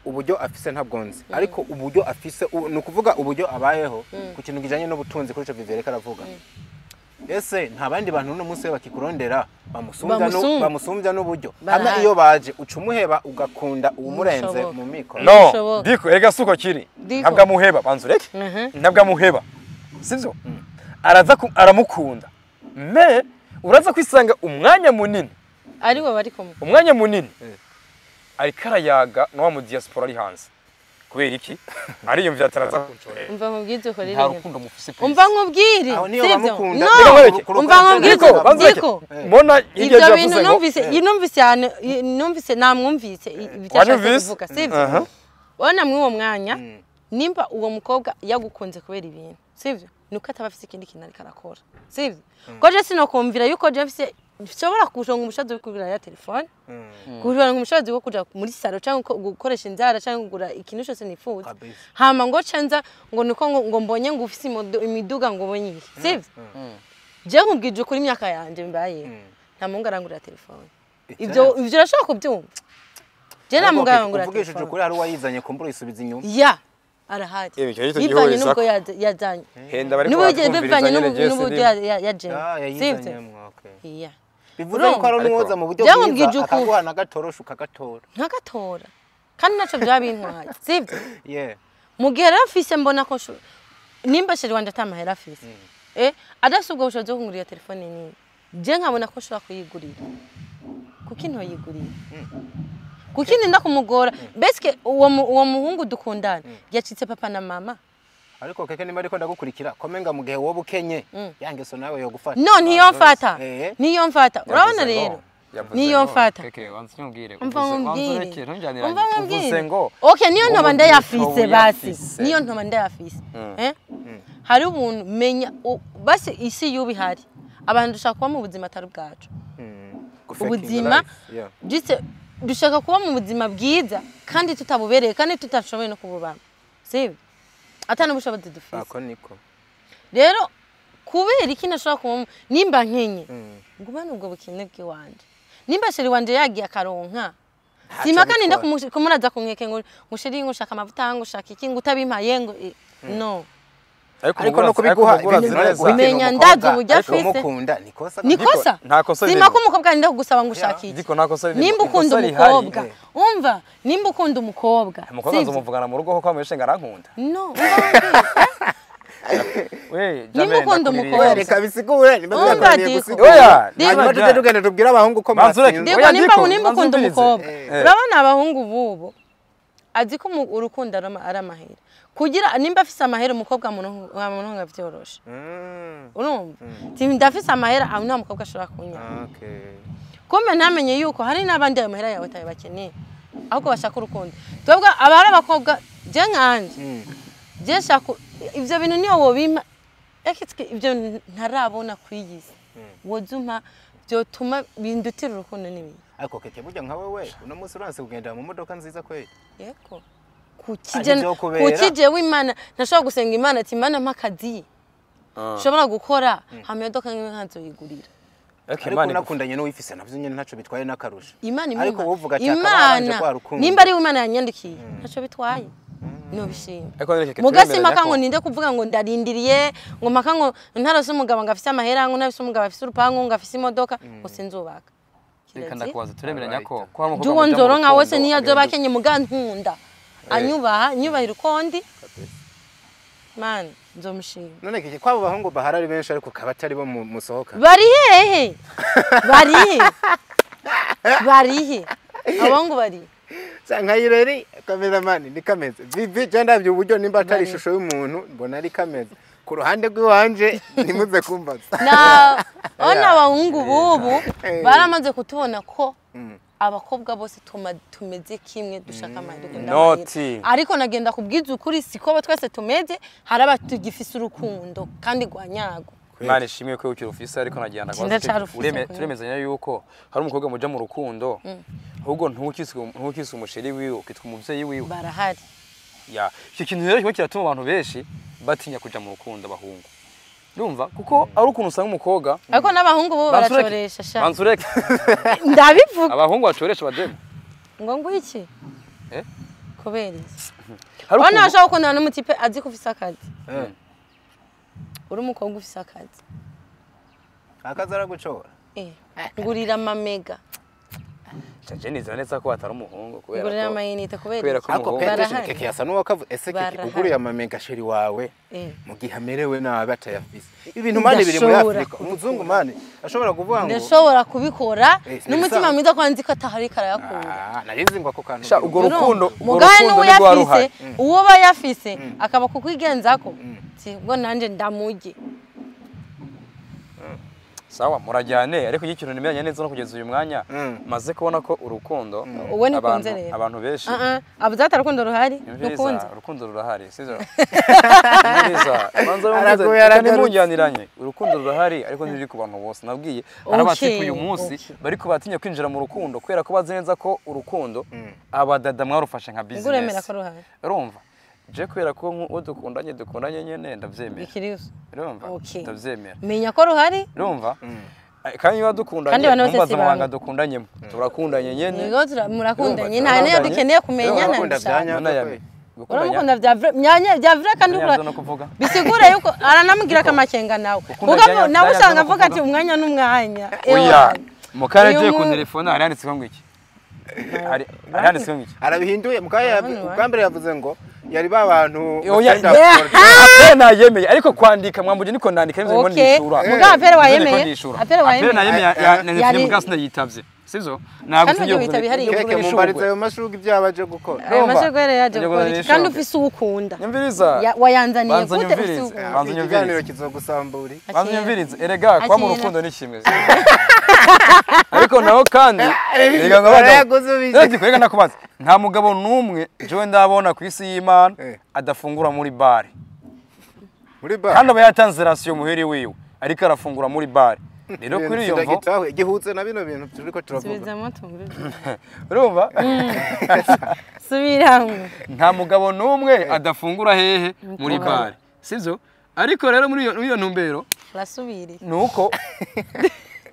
Speaker 3: uburyo afise ntabwo nzi ariko uburyo afise ni ukuvuga uburyo abayeho ku kintu kijanye n'ubutunzi kuri ico Vivereka aravuga ese nta bandi bantu uno munsi bakikurondera bamusumbya n'uburyo hama iyo baje uca umuheba ugakunda uwumurenze mu mikoro
Speaker 1: no diko erega suko kiri ntabwo amuheba banzureke ntabwo amuheba sivyo araza aramukunda me uraza kwisanga umwanya munini
Speaker 2: ariwe bari kumwe
Speaker 1: umwanya munini ariko arayaga no mu diaspora ari hanze kubera iki ariyumvira ataraza kunshorera
Speaker 2: umva nkubwize uko rero
Speaker 1: nta rukundo mufise pe
Speaker 2: umva nkubwire sivyo no umva nkubwire diko
Speaker 1: mbona
Speaker 2: ibyo bintu numvise cyane numvise namwumvise ibyo ashaka kuvuga sivyo bona mw'uwo mwanya nimba uwo mukobwa yagukunze kubera ibintu sivyo nuko ataba afise ikindi kintu ariko arakora sivyo ko je sinokumvira yuko je mfise nshobora kuronka umushazi wo kugura ya telefone kuronka umushazi wo kuja muri salo cyangwa gukoresha inzara cyangwa kugura ikintu cyose nifuza hama ngo cenza ngo nuko ngo mbonye ngo ufise imiduga ngo ubonye iki sivyo je nkubwije kuri imyaka yanje mbaye nta mungu arangurira telefone ibyo urashobora kubyumva je nta mungu arangurira telefone
Speaker 3: uvugishije ukuri hari uwayizanye kumbura uyisubiza inyuma
Speaker 2: ya arahari bivanye n'ubwo yazanye bivanye n'uburyo yajanye sivyo iya
Speaker 3: bivuze yuko ari umwoza mu buryo bwiza akaguha n'agatorosho ukagatora
Speaker 2: nkagatora kandi naco byaba bintwaye sivyo mu gihe rero mfise mbona ko nimba sheri wanje atamahera afise adafise ubwo bushobozi bwo kungurira telefone nini je nkabona ko nshobora kuyigurira kuki ntoyigurira kuki ninda kumugora beske uwo muhungu dukundana yacitse papa na mama
Speaker 3: ariko keke nimba ariko ndagukurikira komenga mu gihe wowe ukenye yangeso nawe yogufata
Speaker 2: no niyo mfata niyo mfata urabona rero niyo mfata umva nkubwire okay niyo ntoba ndayafise basi niyo ntoba ndayafise hari ubuntu menya basi isi yubi hari abantu dushaka kuba mu buzima atari bwacu ubuzima dushaka kuba mu buzima bwiza kandi tutabubereye kandi tutashoboye no kububamo sibyo atana ubushobozi dufise
Speaker 3: ako niko
Speaker 2: rero kubera iki nashobora kuba nimba nkenye ngubane ubwo bukene bw'iwanje nimba sheri wanje yagiye akaronka simaka ninda kumuraza kunkeke ngo sheri ngo ushaka amavuta ngo ushaka iki ngo utabimpaye ngo no
Speaker 3: ariko no kubiguha
Speaker 2: menya ndazi uburyo afise
Speaker 3: umukunda nikosa
Speaker 2: nikosa simaka umukobwa ninda kugusaba ngo ushake iki nimba ukunda umukobwa umva nimba ukunda umukobwa
Speaker 1: umukobwa nzomuvugana mu rugo ko kwameshe ngarankunda
Speaker 2: no nimba ukunda umukobwa
Speaker 3: reka bisigure nimba byakwaniye gusigura hanyuma tujye tugenda tubwire abahungu ko
Speaker 2: mwatsinze nimba ukunda umukobwa urabona abahungu bubu azi ko urukundo ari amahera kugira nimba afise amahera umukobwa muronka vyoroshe urumva ndafise amahera aho nta mukobwa ashobora kunywa kumbe ntamenye yuko hari n'abandi ayo mahera yawe atayo bakeneye ahubwo bashaka urukundo twebwe abari abakobwa je nkanje je nshaka ivyo bintu niyo wobimpa ibyo ntarabona kwiyisi wozumpa vyotuma bindutira urukundo n'ibintu
Speaker 3: ariko keke burya nka wewe uno munsi uranse kugenda mu modoka nziza kweli
Speaker 2: yego kukije w'Imana ntashobora gusenga Imana ati Imana mpa akazi nshobora gukora hama imodoka nkiwe nkazoyigurira
Speaker 3: ariko unakundanye n'uwifise navyo nyene ntaco bitwaye n'akarusho
Speaker 2: Imana
Speaker 3: ariko wovuga ati akabanje kwa rukundo
Speaker 2: nimba ari Imana yanyandikiye ntaco bitwaye nobishima mugasima kango ninde kuvuga ngo ndarindiriye ngo maka ngo ntarose umugabo ngo afise amahera ngo nafise umugabo afise urupangu ngo afise imodoka ngo sinzubaka
Speaker 1: reka ndakubaza turemeranya ko kwa mukobwa
Speaker 2: juwo nzoronka wese niyo azoba akenye muga nkunda anyubaha nyubahira uko ndi man nzomushima
Speaker 3: none kiki kwabo bahungu bahara ari benshi ariko kabatari bo musohoka
Speaker 2: bari hehe bari he bari he Abahungu bari
Speaker 3: nka ireri cameraman ni kameze Vivi je ndavye uburyo nimba atari ishusho y'umuntu mbona ari kameze ku ruhande rw'iwanje nimuze kumbaza
Speaker 2: na ona abahungu bubu baramaze kutubona ko abakobwa bose tumeze kimwe dushaka amahirwe
Speaker 1: ndamahirwe
Speaker 2: ariko nagenda kubwiza ukuri siko twese tumeze hari abatugifise urukundo kandi rwanyago
Speaker 1: Imana ishimwe ko ukiri ufise ariko nagenda turemezanya yuko hari umukobwa muja mu rukundo ahubwo ntukiswe umusheri wiwe ukitwa umuvyeyi wiwe
Speaker 2: barahari
Speaker 1: ya icyo kintu rero kimwe kiratuma abantu benshi batinya kuja mu rukundo abahungu ndumva kuko ari ukuntu usanga umukobwa
Speaker 2: ariko n'abahungu bo baracoresha sha
Speaker 1: banzureke
Speaker 2: ndabivuga
Speaker 1: abahungu bacoresha bademu
Speaker 2: ngo ngwiki kubera iki hano ashaka gukundana n'umutipe azi ko ufise akazi uri umukobwa ufise akazi
Speaker 3: akazi aragucora
Speaker 2: ngurira amamega
Speaker 1: Chaje nizera neza ko atari umuhungu kubera
Speaker 2: ngurira amayinite kubera
Speaker 3: ko keke yasa n'uwakavuze ese keke uguriye amamega sheri wawe mu gihe amerewe nabi atayafise ibintu mane biri muri Afrika umuzungu mane ashobora kuvuga ngo
Speaker 2: ndashobora kubikora n'umutima mwiza ko nzi ko atahari karayakura
Speaker 3: narizi ngo ako kantu
Speaker 1: sha ugo rukundo
Speaker 2: mugane n'uwo uwo bayafise akaba kukwigenzako ubwo nanje ndamuje
Speaker 1: sawa murajyane ariko ikintu nimeranye neza no kugeza uyu mwanya maze kubona ko urukundo abantu benshi
Speaker 2: abuzata urukundo ruhari
Speaker 1: rukunze urukundo rurahari sizo neza banza munjyaniranye urukundo rurahari ariko ntiri ku bantu bose nabwiye arabatipu uyu munsi bariko batinya kwinjira mu rukundo kubera ko bazi neza ko urukundo abadada mwarufashe nka business
Speaker 2: nguremera ko ruhari
Speaker 1: urumva je kubera ko uwo dukundanye nyene ndavyemera urumva ndavyemera
Speaker 2: menya ko ruhari
Speaker 1: urumva kandi niba dukundanye numva amabanga dukundanyemo turakundanye nyene
Speaker 2: yego murakundanye nta niyo dukeneye kumenya uramukunda vya vrai myanya vya vrai kandi bisigura yuko aranamubwira akamakenga nawe kuko nawe usanga avuga ati umwanya n'umwanya
Speaker 1: oya mukara je ku telefone aranditse ngo iki aranditse ngo iki
Speaker 3: arabihinduye mukaya ubwa mbere yavuze ngo yari ba bantu
Speaker 1: apere nayemeye ariko kwandika mwambuje niko nandika nivyo ngo nishura
Speaker 2: muga apere wayemeye
Speaker 1: apere wayemeye apere muga sinayitavye sivyo ntabwo
Speaker 2: singiye
Speaker 3: keke mumbariza ayo mashuga ibyo aje gukora
Speaker 2: ayo mashuga yari yaje gukora kandi ufise uwukunda
Speaker 1: nyumviriza
Speaker 2: wayanzaniye gute ufise uwukunda
Speaker 3: ikiganiro kizogusambura
Speaker 1: banza nyumvirize erega kwa mu rukundo ni kimwe ariko naho kandi erega ngo abagabo nakubaza nta mugabo numwe jewe ndabona ku isi y'Imana adafungura muri bare
Speaker 3: muri bare
Speaker 1: kandi aba yatanze ration muheri wiwe ariko arafungura muri bare rero kuri iyo mvo
Speaker 3: gihutse na bino bintu turiko turavuga
Speaker 1: urumva
Speaker 2: subiramwe
Speaker 1: nta mugabo numwe adafungura hehe muri bare sivyo ariko rero muri iyo ntumbero
Speaker 2: urasubiriye
Speaker 1: nuko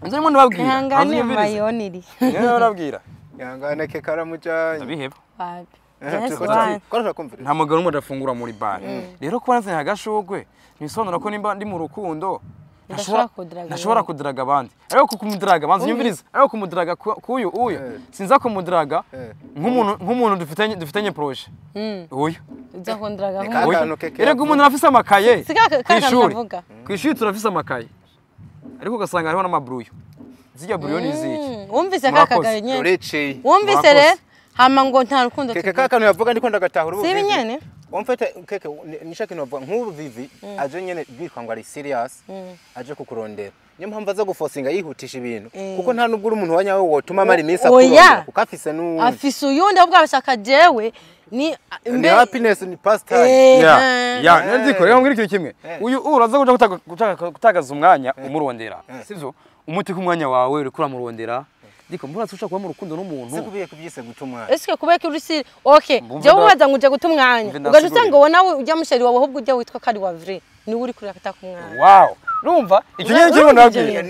Speaker 1: nzi ndimo ndababwira
Speaker 2: ihangane mayoniri
Speaker 1: niyo ndababwira
Speaker 3: ihangane ke karamujanye
Speaker 1: ndabiheba
Speaker 2: wapi
Speaker 1: nta mugabo n'umwe adafungura muri bare rero kuba nazanye agashugwe ntibisobanura ko nimba ndi mu rukundo ntashobora kudaraga abandi ariko kumudaraga banza nyumviriza ariko kumudaraga kuyu uyu sinza kumudaraga nk'umuntu dufitanye projet uyu
Speaker 2: uza kundaraga
Speaker 1: erega umuntu arafise amakaye kw'ishuri turafise amakaye ariko ugasanga hariho n'amabruyo zirya bruyo ni iziki
Speaker 2: wumvise kakagaye nyene wumvise rero hama ngo nta rukundo
Speaker 3: keke kakanu yavuga ndiko ndagatahura
Speaker 2: ubu sibi nyene
Speaker 3: umfete keke nishaka inovuga nk'ubu Vivi aje nyene bitwa ngo ari serious aje kukurondera niyo mpamvu aza gufosinga yihutisha ibintu kuko nta nubwo uri umuntu wanyawe wotuma amara iminsi akurondera kuko afise n'uwundi
Speaker 2: afise uyundi ahubwo abashaka jewe ni
Speaker 3: ni happiness ni past time
Speaker 1: ya ndiko rero mbwira ikintu kimwe uyu uraza kuja gutagaza umwanya umurondera sivyo umuti kumwanya wawe uriko uramurondera ndiko mbura ushaka kuba mu rukundo n'umuntu
Speaker 3: sikubiye kubyise guta umwanya
Speaker 2: eske kubeka uri si okay je ubaza ngo uje guta umwanya ugaje usanga wowe nawe ujya musheri wawe ahubwo ujya witwa kari wa vrai ni uri kuri akata kumwanya
Speaker 1: wow urumva icyo nyine kimwe ndabwira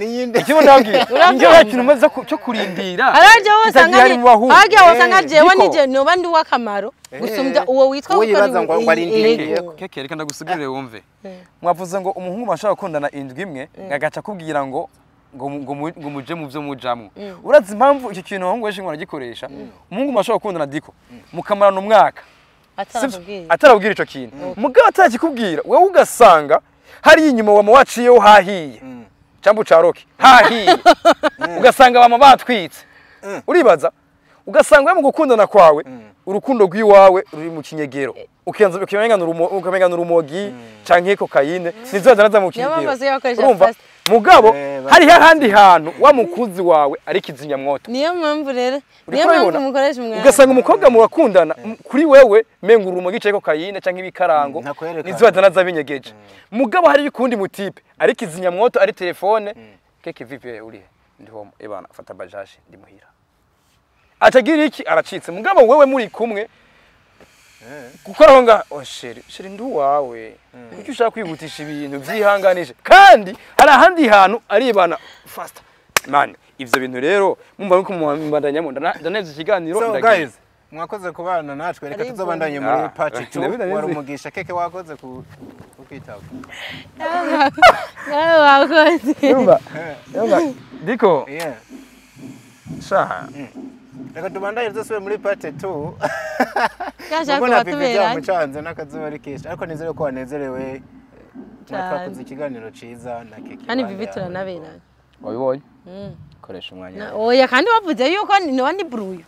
Speaker 1: icyo ndabwira njye kintu maze cyo kurindira
Speaker 2: arajya wosanga arajya wosanga jewe nije noba ndi wakamaro gusumbya uwo witwa
Speaker 3: ko yibaza ngo arindiriye
Speaker 1: keke reka ndagusigurire wumve mwavuze ngo umuhungu mashaka gukundana indwi imwe agaca kubwira ngo ngo muje mu byo mujamwo urazi impamvu icyo kintu abahungu benshi baragikoresha umuhungu mashobora gukundana diko mukamarana umwaka atarabwira icyo kintu mugabo atarakikubwira wowe ugasanga hariya inyuma wama waciyeho hahiye cyangwa ucaroke hahiye ugasanga bama batwitse uribaza Ugasanga we mu gukundana kwawe urukundo rw'iwawe ruri mu kinyegero, ukianza ukamenga urumogi canke kokayine nizo zanaza mu
Speaker 2: Niyo mpamvu
Speaker 1: kinyegero.
Speaker 2: basigaye bakoresha
Speaker 1: Urumva?
Speaker 2: fast.
Speaker 1: Mugabo
Speaker 3: Eh,
Speaker 1: hariho ahandi hantu wa mukunzi wawe ari kizimyamwoto.
Speaker 2: Niyo mpamvu rero,
Speaker 1: Uriko
Speaker 2: niyo mpamvu
Speaker 1: urabibona?
Speaker 2: mukoresha umwanya.
Speaker 1: Ugasanga umukobwa murakundana, kuri wewe menga urumogi canke kokayine canke ibikarango
Speaker 3: Ntakwerekana.
Speaker 1: nizo zanaza binyegeje. Mugabo hari ukundi mutipe ari kizimyamwoto, ari telefone keke vipi urihe ndiho ebana fata bajaje ndi muhira, atagira iki aracitse. Mugabo wewe muri kumwe gukora aho ngaho, oh chéri chéri ndi uwawe, kuki ushaka kwihutisha ibintu vyihanganishe? Kandi hari ahandi hantu aribana fast man. Ivyo bintu rero mumva nuko mubandanyamo ndanevye ikiganiro.
Speaker 3: So
Speaker 1: Ndagiye.
Speaker 3: guys, mwakoze kubana natwe, reka
Speaker 2: Ariko-
Speaker 3: tuzobandanye muri
Speaker 1: Ah,
Speaker 3: part 2.
Speaker 1: ndabizi.
Speaker 3: Wari umugisha keke, wakoze ku kwitaba.
Speaker 2: Nawe wakoze.
Speaker 1: Urumva? Urumva? Diko
Speaker 3: Yeah.
Speaker 1: sha
Speaker 3: Reka tubandanye tuzosubire muri part 2.
Speaker 2: Cyashaka
Speaker 3: Mbona Vivi
Speaker 2: kubatubera.
Speaker 3: byamucanze n'akazuba ari kenshi, ariko nizere ko wanezerewe.
Speaker 2: Cyane.
Speaker 3: Twakoze ikiganiro ciza na keke.
Speaker 2: Kandi
Speaker 3: Iruhande
Speaker 2: Vivi
Speaker 3: yawe.
Speaker 2: turanaberanye.
Speaker 1: Wabibonye, koresha umwanya.
Speaker 2: Oya, kandi wavuze yuko ni ndi buruyo.